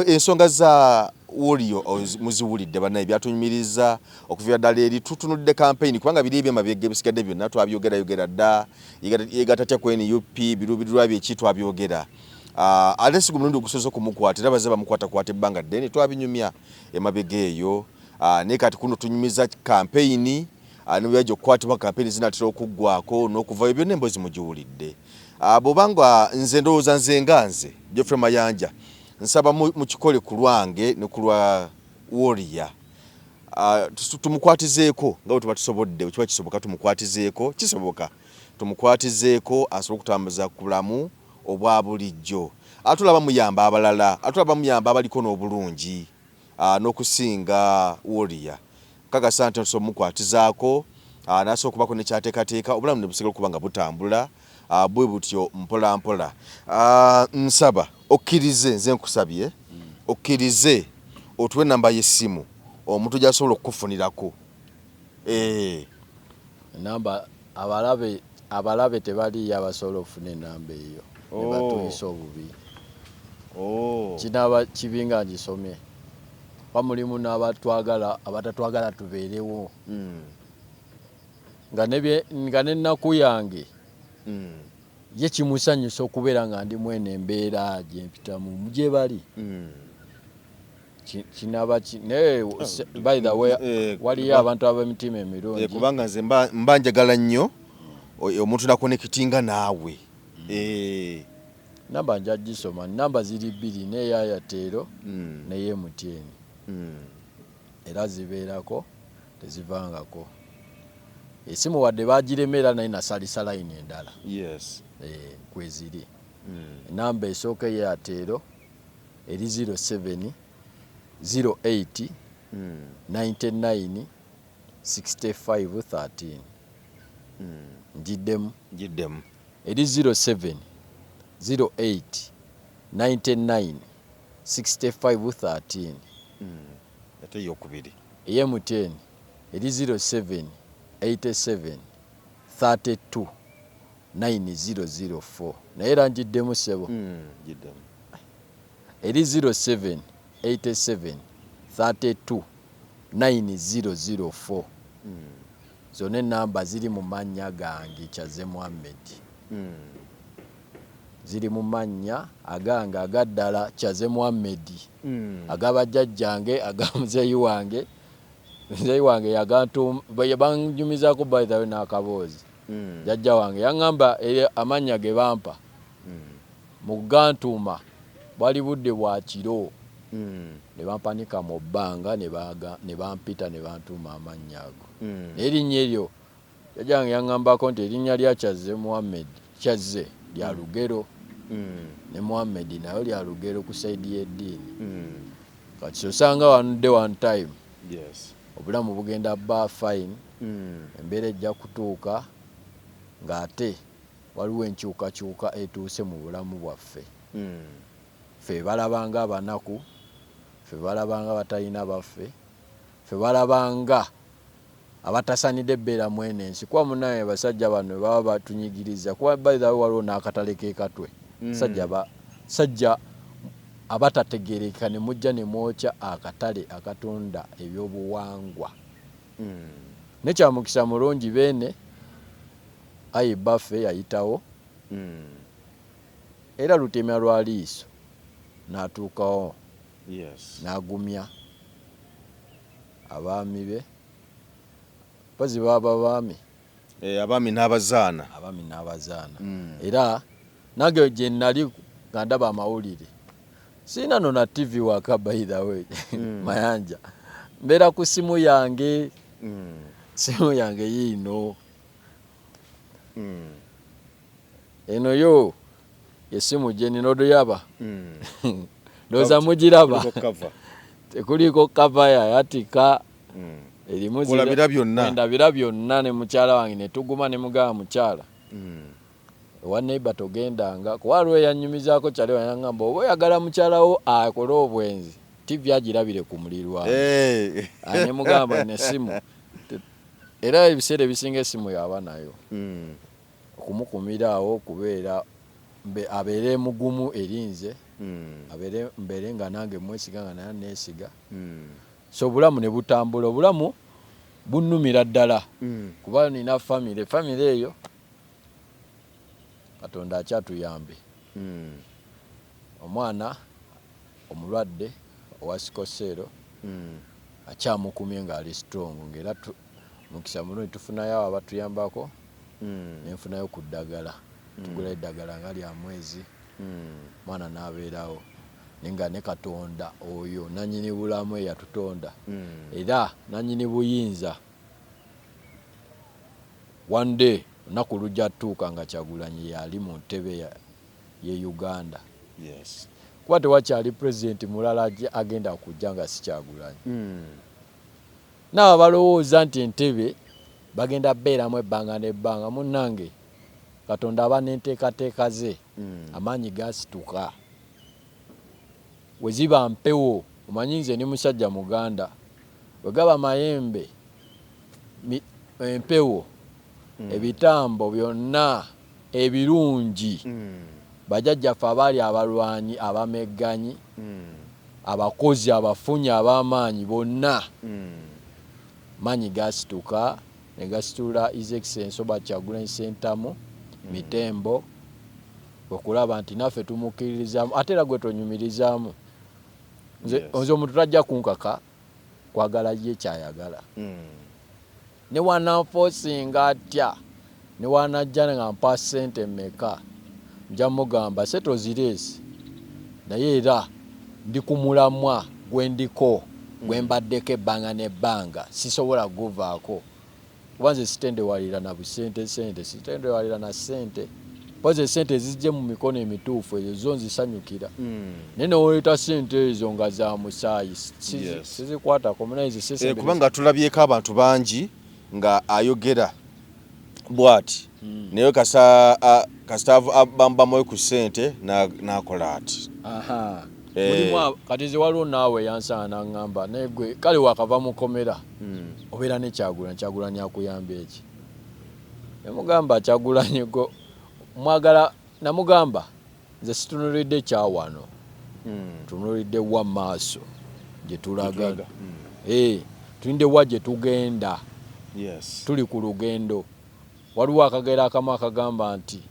Ensonga za Warrior muziwulidde bannaye, byatunyumiriza okuviira ddala eri. Tutunudde campaign, kubanga biri ebyemabega ebisigadde byonna twabyogerayogera dda. Yegatta tya ku NUP, biruubirirwa bye ki, twabyogera. Ate si gwe mulundi ogusoose okumukwata, era bazze bamukwatakwata ebbanga ddene, twabinyumya emabega eyo. Naye kati kuno tunyumiza campaign nebyajja okukwatibwa, campaign zinatera okuggwako n'okuvayo, byonna emboozi mugiwulidde. Bw'obanga nze ndowooza, nze nga nze Geoffrey Mayanja, nsaba mukikole ku lwange ne ku lwa Warrior. Tumukwatizeeko nga bwe tuba tusobodde, bwe kiba kisoboka tumukwatizeeko, kisoboka tumukwatizeeko asobole okutambuza ku bulamu obwa bulijjo. Ate olaba muyamba abalala, ate olaba muyamba abaliko n'obulungi n'okusinga Warrior. Kakasa nti osobola omukwatizaako, n'asobola okubako nekyateekateeka, obulamu ne busigala okuba nga butambula bwe butyo mpola mpola. Nsaba okkirize, nze nkusabye okkirize otuwe enamba y'essimu omuntu gy'asobola okukufunirako. Enamba, abalabe tebaliiyo abasobola okufuna enamba eyo ne batuyisa obubi. Kinaaba kibi nga ngisomye, kuba mulimu n'abatwagala, abatatwagala tubeerewo, nga n'ennaku yange ye kimusanyusa okubeera nga ndi mweno embeera gyempitamu gye bali. Kinaba naye by the way, waliyo abantu ab'emitima emirungi. Kubanga nze mba njagala nnyo omuntu nakonekitinga naawe. Namba nja gisoma, namba ziri bbiri, n'eya Airtel n'eya MTN, era zibeerako, tezivangako. Esimu wadde bagiremera, naye nasalisa layini endala. Kweziri. Enamba esooka eya Airtel eri 07 08 99 65 13. Ngiddemu. Ngiddemu. Eri 07 08 99 65 13. Ate eyokubiri? Eya MTN eri 07 87 32 9004. Naye era ngiddemu, ssebo. Giddemu. Eri 07 87 32 9004. Zonna enamba ziri mu mannya gange, Kyaze Muhammed. Ziri mu mannya agange agaddala, Kyaze Muhammed, agabajjajjange, aga muzeeyi wange. Muzeeyi wange yagantubanjumizaako, by the way, n'akaboozi. Jjajja wange yaŋŋamba amannya ge bampa mu kugantuuma bwali budde bwa kiro, ne bampanika mu bbanga, ne bampita, ne bantuuma amannya ago. Naye erinnya eryo, jjajja wange yaŋŋambako nti erinnya lya Kyazze Muhammed Kyazze lya lugero ne Muhammed nayo lya lugero ku side y'eddiini. Kati osanga one day, one time, obulamu bugenda bba fine. Embeera ejja kutuuka ng'ate waliwo enkyukakyuka etuuse mu bulamu bwaffe. Ffe balabanga abanaku, ffe balabanga batalina baffe, ffe balabanga abatasanidde bbeera mwene ensi, kuba munaye basajja bano baba batunyigiriza. Kuba by the way, waliwo n'akatale k'ekatwe. Sajja sajja abatategereka ne mujja ne mwokya akatale akatunda ebyobuwangwa. Nekyamukisa mulungi, beene ayi baffe yayitawo era lutemya lwa liiso n'atuukawo n'agumya abaami be, mpozi baba baami. Eh, abaami n'abazaana. Abaami n'abazaana. Era nange gye nali nga ndaba amawulire, siina no na TV waka. By the way, Mayanja, mbeera ku simu yange. Simu yange yiino. Eno yo yesimu gye nina odoyaba. Ndowooza mugiraba. Kuliko cover. Tekuliko cover, yayatika. Erimu Olabira byonna. Ndabira byonna ne mukyala wange ne tuguma ne mugamba, "Mukyala, ewa neighbor togendanga," kuba waliwo eyanyumizaako kyali yaŋŋamba, "Oba oyagala mukyala wo akole obwenzi, TV agirabire ku mulirwano." Ah, ne mugamba nesimu era ebiseera ebisinga esimu yaba nayo okumukumira awo, okubeera abeere mugumu eri nze, abeere mbeere nga nange mwesiga, nga naye neesiga. So obulamu ne butambula, obulamu bunnumira ddala kuba nina famire. Famire eyo Katonda akyatuyambe. Omwana omulwadde owa sickle cell akyamukumye ng'ali strong, ng'era mukisa mulungi tufunayo abo abatuyambako, nenfunayo ku ddagala, tugula eddagala nga lya mwezi, mwana n'abeerawo. Naye nga ne Katonda oyo nanyini bulamu eyatutonda era nanyini buyinza, one day olunaku lujja tutuuka nga Kyagulanyi yali mu ntebe ye Uganda. Kuba tewakyali pulezidenti mulala agenda kujja nga si Kyagulanyi. Naabo balowooza nti entebe bagenda beeramu ebbanga n'ebbanga, munnange, Katonda aba n'enteekateeka ze. Amaanyi gasituka we ziba mpewo. Omanyi nze ndi musajja muganda, bwe gaba mayembe, empewo, ebitambo byonna ebirungi, bajjajjaffe abaali abalwanyi, abamegganyi, abakozi, abafunyi ab'amaanyi bonna, maanyi gasituka ne gasitula His Excellence Robert Kyagulanyi Ssentamu Mitembo, okulaba nti naffe tumukkiririzaamu. Ate era gwe tonyumirizaamu nze. Nze omuntu tajja kunkaka kwagala ye kyayagala. Ne wananforcinga atya, ne wanajja nga mpa ssente mmeka, nja mugamba sente ozireese, naye era ndi ku mulamwa gwe ndiko, gwe mbaddeko ebbanga n'ebbanga, sisobola guvaako, kuba nze sitendewalira na busente sente, sitendewalira na ssente. Mpozi esente ezijje mu mikono emituufu, ezo zo nzisanyukira. Naye newoleeta ssente ezo nga za musaayi, sizikwatako munaye nze. Eh, kubanga tulabyeko abantu bangi nga ayogera bw'ati, naye kasita bambamuwe ku ssente n'akola ati. Aha. Eh. Mulimu kati nze waliwo naawe yansanga naŋŋamba, "Naye gwe kale wakava mukomera, obeera ne Kyagulanyi, Kyagulanyi akuyamba eki?" Nemugamba, "Kyagulanyi go mwagala." Namugamba, "Nze situnulidde kyawano, tunulidde wa maaso gye tulaga." Tulaga. Eh, tulinde wa gye tugenda. Tuli ku lugendo. Waliwo akagero akamu akagamba nti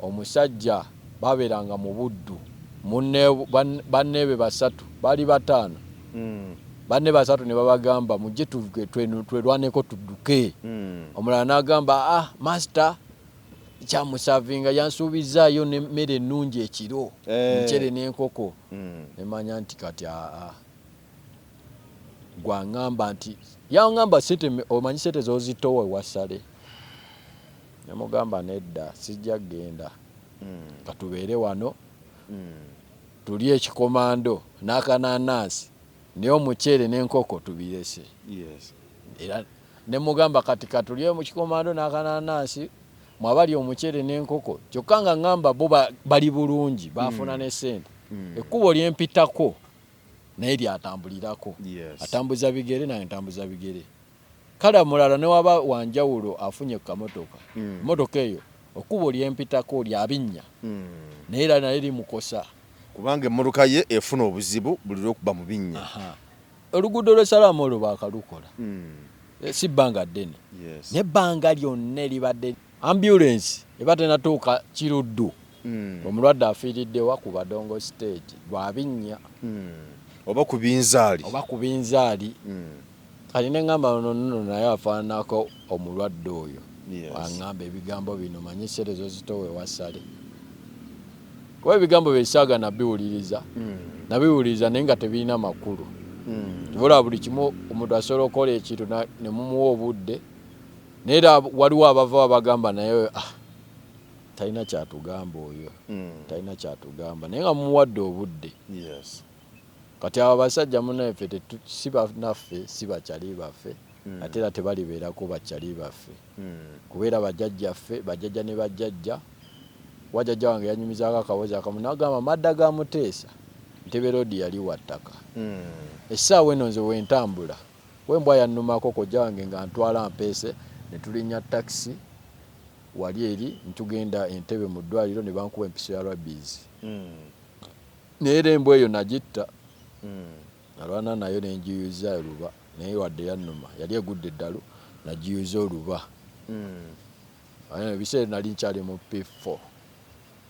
omusajja babeeranga mu buddu, banneebe basatu, baali bataano, banne basatu ne babagamba, "Mujje twerwaneko tudduke." Omulala n'agamba, "Ah, master kyamusavinga yansuubizaayo nemmere ennungi ekiro, omuceere n'enkoko." Nemanya nti kati aa gwaŋŋamba nti yaŋŋamba sente, omanyi sente z'ozitowa ewasale. Nemugamba nedda, sijja kugenda, katubeere wano tulye ekikomando n'akananansi, naye omuceere n'enkoko tubirese. Era nemugamba kati katulye mu kikomando n'akananansi, mwabali omuceere n'enkoko, kyokka nga ŋŋamba bo bali bulungi, bafuna ne ssente. Ekkubo lyempitako naye lyatambulirako, atambuza bigere nange ntambuza bigere. Kale mulala newaba wanjawulo afunye ku kamotoka, emotoka eyo ekkubo lyempitako lyabinnya, naye era naye limukosa, kubanga emmotoka ye efuna obuzibu buli lwokuba mu binnya. Oluguudo lw'esalaamu olwo baakalukola, si bbanga ddene, n'ebbanga lyonna eribadde ambulance eba tenatuuka Kiruddu, omulwadde afiiriddewa ku Badongo stage lwabinnya, oba ku binzaali, oba ku binzaali. Kati ne ŋŋamba ono nno naye afaananako omulwadde oyo. Aŋŋamba ebigambo bino, manyi ssente zozitowa ewasale, kuba ebigambo byesaaga nabiwuliriza, nabiwuliriza naye nga tebirina makulu. Olaba buli kimu omuntu asobola okukola ekintu ne mumuwa obudde, naye era waliwo abava babagamba naye talina kyatugamba oyo, talina kyatugamba, naye nga mumuwadde obudde. Kati abo abasajja munnaffe si bannaffe, si bakyali baffe, ate era tebalibeerako bakyali baffe, kubeera bajjajjaffe, bajjajja ne bajjajja. Wajjajja wange yanyumizaako akaboozi akamu n'agamba madda ga Muteesa, Ntebe Road yali wa ttaka. Essaawa eno nze wentambula wembwa yannumako kojja wange nga ntwala mpeese, ne tulinnya takisi wali eri ntugenda Entebbe mu ddwaliro ne bankuba empiso ya rabies. Naye era embwa eyo nagitta, nalwana nayo ne ngiyuza oluba, naye wadde yannuma yali egudde eddalu, nagiyuza oluba. Ebiseera nali nkyali mu P4,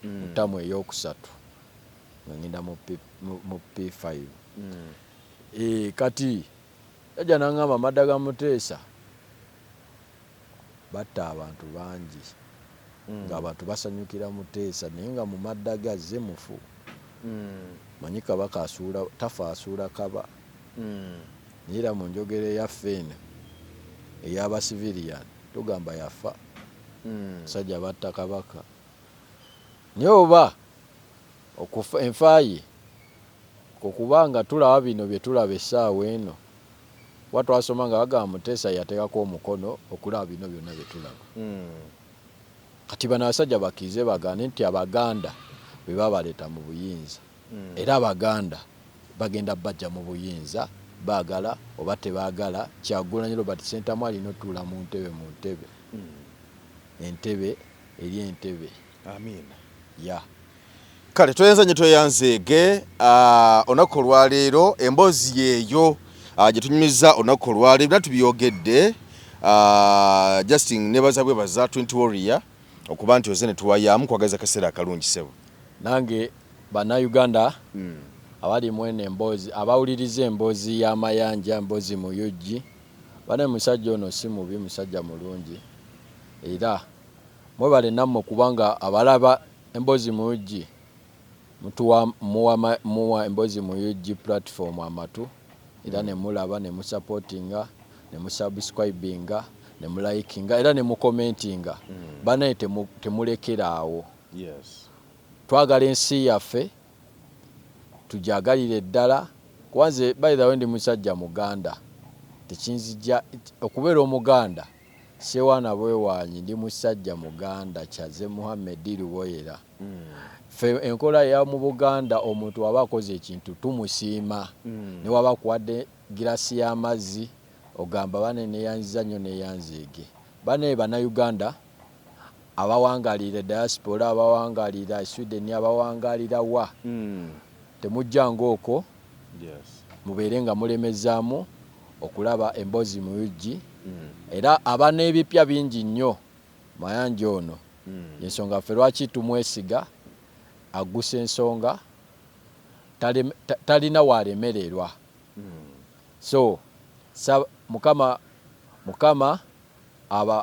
mu ttamu ey'okusatu nga ngenda mu P5. Kati jjajja n'aŋŋamba amadda ga Muteesa batta abantu bangi, ng'abantu basanyukira Muteesa, naye nga mu madda ge azze mufu. Manyi kabaka asuula tafa, asuula kaba. Naye era mu njogera eyaffe eno ey'abasiviriyan tugamba yafa, musajja batta kabaka. Naye oba okufa enfa ye okuba nga tulaba bino bye tulaba essaawa eno, kuba twasoma nga bagamba Muteesa yateekako omukono okulaba bino byonna bye tulaba. Kati bano abasajja bakkirize bagaane nti Abaganda be babaleeta mu buyinza, era Abaganda bagenda bajja mu buyinza, baagala oba tebaagala. Kyagulanyi Robert Ssentamu alina otuula mu ntebe, mu ntebe, entebe eri entebe. Amiina. Ya. Kale tweyanza nnyo, tweyanzeege olunaku olwaleero. Emboozi yeeyo gye tunyumiza olunaku olwaleero, byonna tubyogedde. Justin, nebaza bwebaza 20 Warrior okuba nti oze ne tuwayaamu. Kwagaliza kaseera akalungi, ssebo. Nange Bannayuganda abali mweno emboozi, abawuliriza emboozi y'Amayanja, emboozi mu UG, bane musajja ono si mubi, musajja mulungi, era mwebale nammwe kubanga abalaba emboozi mu UG mutuwa muwa muwa emboozi mu UG platform amatu, era ne mulaba ne musupportinga ne musubscribinga ne mulikinga era ne mucommentinga. Banaye temulekera awo. Twagala ensi yaffe, tujagalire ddala, kuba nze by the way ndi musajja Muganda, tekinzija okubeera Omuganda sewaana bwewaanyi. Ndi musajja Muganda, Kyaze Muhammed Luboyera. Ffe enkola ya mu Buganda, omuntu waba akoze ekintu tumusiima, ne waba akuwadde girasi y'amazzi ogamba bane neyanziza nnyo, neyanzeege. Bane Bannayuganda abawangalira diaspora, abawangalira Sweden, abawangalira wa, temujjanga okwo, mubeere nga mulemezaamu okulaba emboozi mu UG. Era aba n'ebipya bingi nnyo Mayanja ono, ensonga ffe lwaki tumwesiga, aggusa ensonga, talina walemererwa. So Mukama, Mukama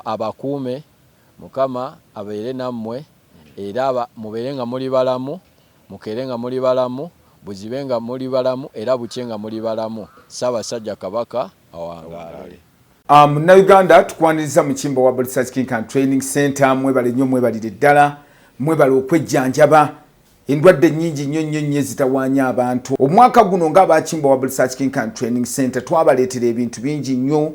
abakuume, Mukama abeere nammwe, era mubeere nga muli balamu, mukeere nga muli balamu, buzibe nga muli balamu, era bukye nga muli balamu. Ssaabasajja Kabaka awangaale. Munnayuganda, tukwaniriza mu Kimbo wa Research Clinic and Training Center. Mwebale nnyo, mwebalire ddala, mwebale okwejjanjaba endwadde nnyingi nnyo nnyo nnyo ezitawaanya abantu. Omwaka guno ng'abakimba wa Research Clinic and Training Center twabaleetera ebintu bingi nnyo.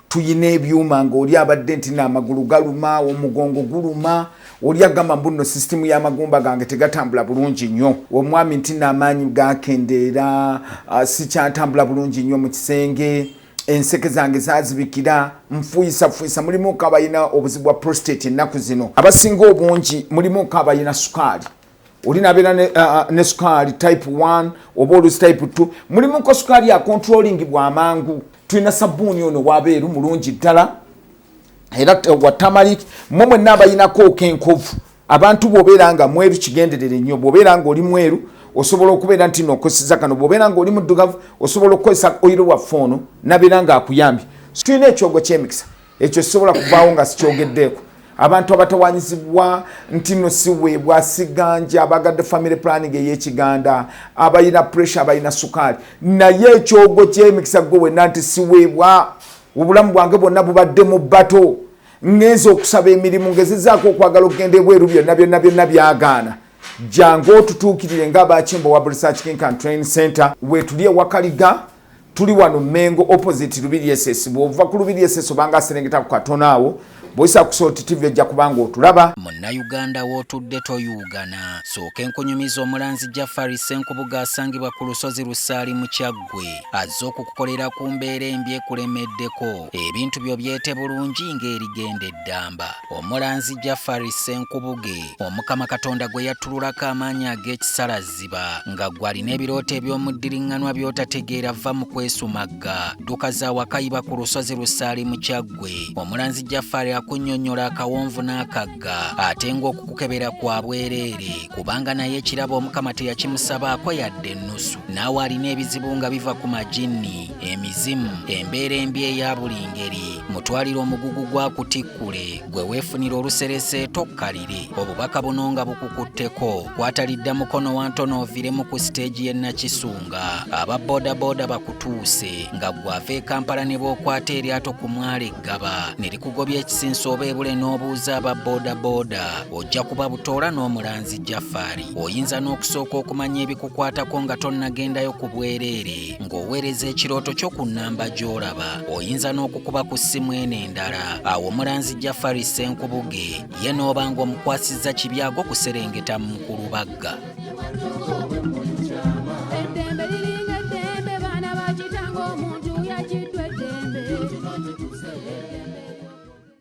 Tuyina ebyuma ng'oli abadde nti naamagulu galuma, omugongo guluma, oli agamba mbu nno sisitimu y'amagumba gange tegatambula bulungi nnyo, omwami nti naamaanyi gakendeera, sikyatambula bulungi nnyo mu kisenge, enseke zange zazibikira, nfuyisafuuyisa. Mulimuko abalina obuzibu bwa prostate ennaku zino abasinga obungi, mulimuko abalina sukaali, oli nabeera ne sukaali type 1 oba olusi type 2, mulimuko sukaali acontrolling bwamangu. Tulina sabbuuni ono wabeeru mulungi ddala era wa turmeric. Mwe mwenna abayinako okenkovu, abantu bw'obeera nga mweru, kigenderere nnyo. Bw'obeera nga oli mweru, osobola okubeera nti nokozesa kano. Bw'obeera nga oli muddugavu, osobola okukozesa oil waffe ono nabeera nga akuyambye. Tulina ekyogo ky'emikisa, ekyo sisobola kuvaawo nga sikyogeddeeko. Abantu abatawanyizibwa nti no siweebwa, siganja, abagadde family planning ey'ekiganda, abalina pressure, abalina sukaali, naye ekyogo ky'emikisa gwe wenna nti siweebwa, obulamu bwange bwonna bubadde mu bato, ngenza okusaba emirimu, ngezezaako okwagala okugenda ebweru, byonna byonna byonna byagaana, jangu otutuukirire ng'abakimbo wa Research Clinic and Training Center. Wetuli ewakaliga, tuli wano Mengo, opposite Lubiri SS. Bw'ova ku Lubiri SS obanga aserengeta ku katono awo, bw'oyisa ku Salt TV ojja kubanga otulaba. Munnayuganda, w'otudde toyuugana. Sooka enkunyumiza omulanzi Jafari Ssenkubuga asangibwa ku lusozi Lusaali mu Kyaggwe, azze okukukolera ku mbeera embi ekulemeddeko, ebintu byo byete bulungi ng'erigenda eddamba. Omulanzi Jafari Ssenkubuge, Omukama Katonda gwe yattululako amaanyi ag'ekisalaziba, nga gwe alina ebirooto eby'omuddiriŋŋanwa by'otategeera, va mu kwesumagga, dduka za wakayiba ku lusozi Lusaali mu Kyaggwe. Omulanzi Jafari akunnyonnyola akawonvu n'akagga, ate ng'okukukebera kwa bwereere, kubanga naye ekirabo Omukama teyakimusabaako yadde ennusu. Naawe alina ebizibu nga biva ku majinni, emizimu, embeera embi eya buli ngeri, mutwalire omugugu gwa kutikkule, gwe weefunira oluserese tokkalire. Obubaka buno nga bukukutteko, kwatalidda mukono wantono oviremu ku siteegi y'e Nakisunga, aba boodabooda bakutuuse, nga gw'ava e Kampala ne bw'okwata eryato ku mwalo eggaba ne likugobya ekisinso oba ebule n'obuuza aba boodabooda, ojja kuba butoola n'omulanzi Jafari. Oyinza n'okusooka okumanya ebikukwatako nga tonnagendayo ku bwereere, ng'oweereza ekirooto kyo ku nnamba gy'olaba. Oyinza n'okukuba ku ssimu eno endala. Awo omulanzi Jafari Ssenkubuge ye n'oba ng'omukwasizza kibyago kuserengeta mu Mukulubagga.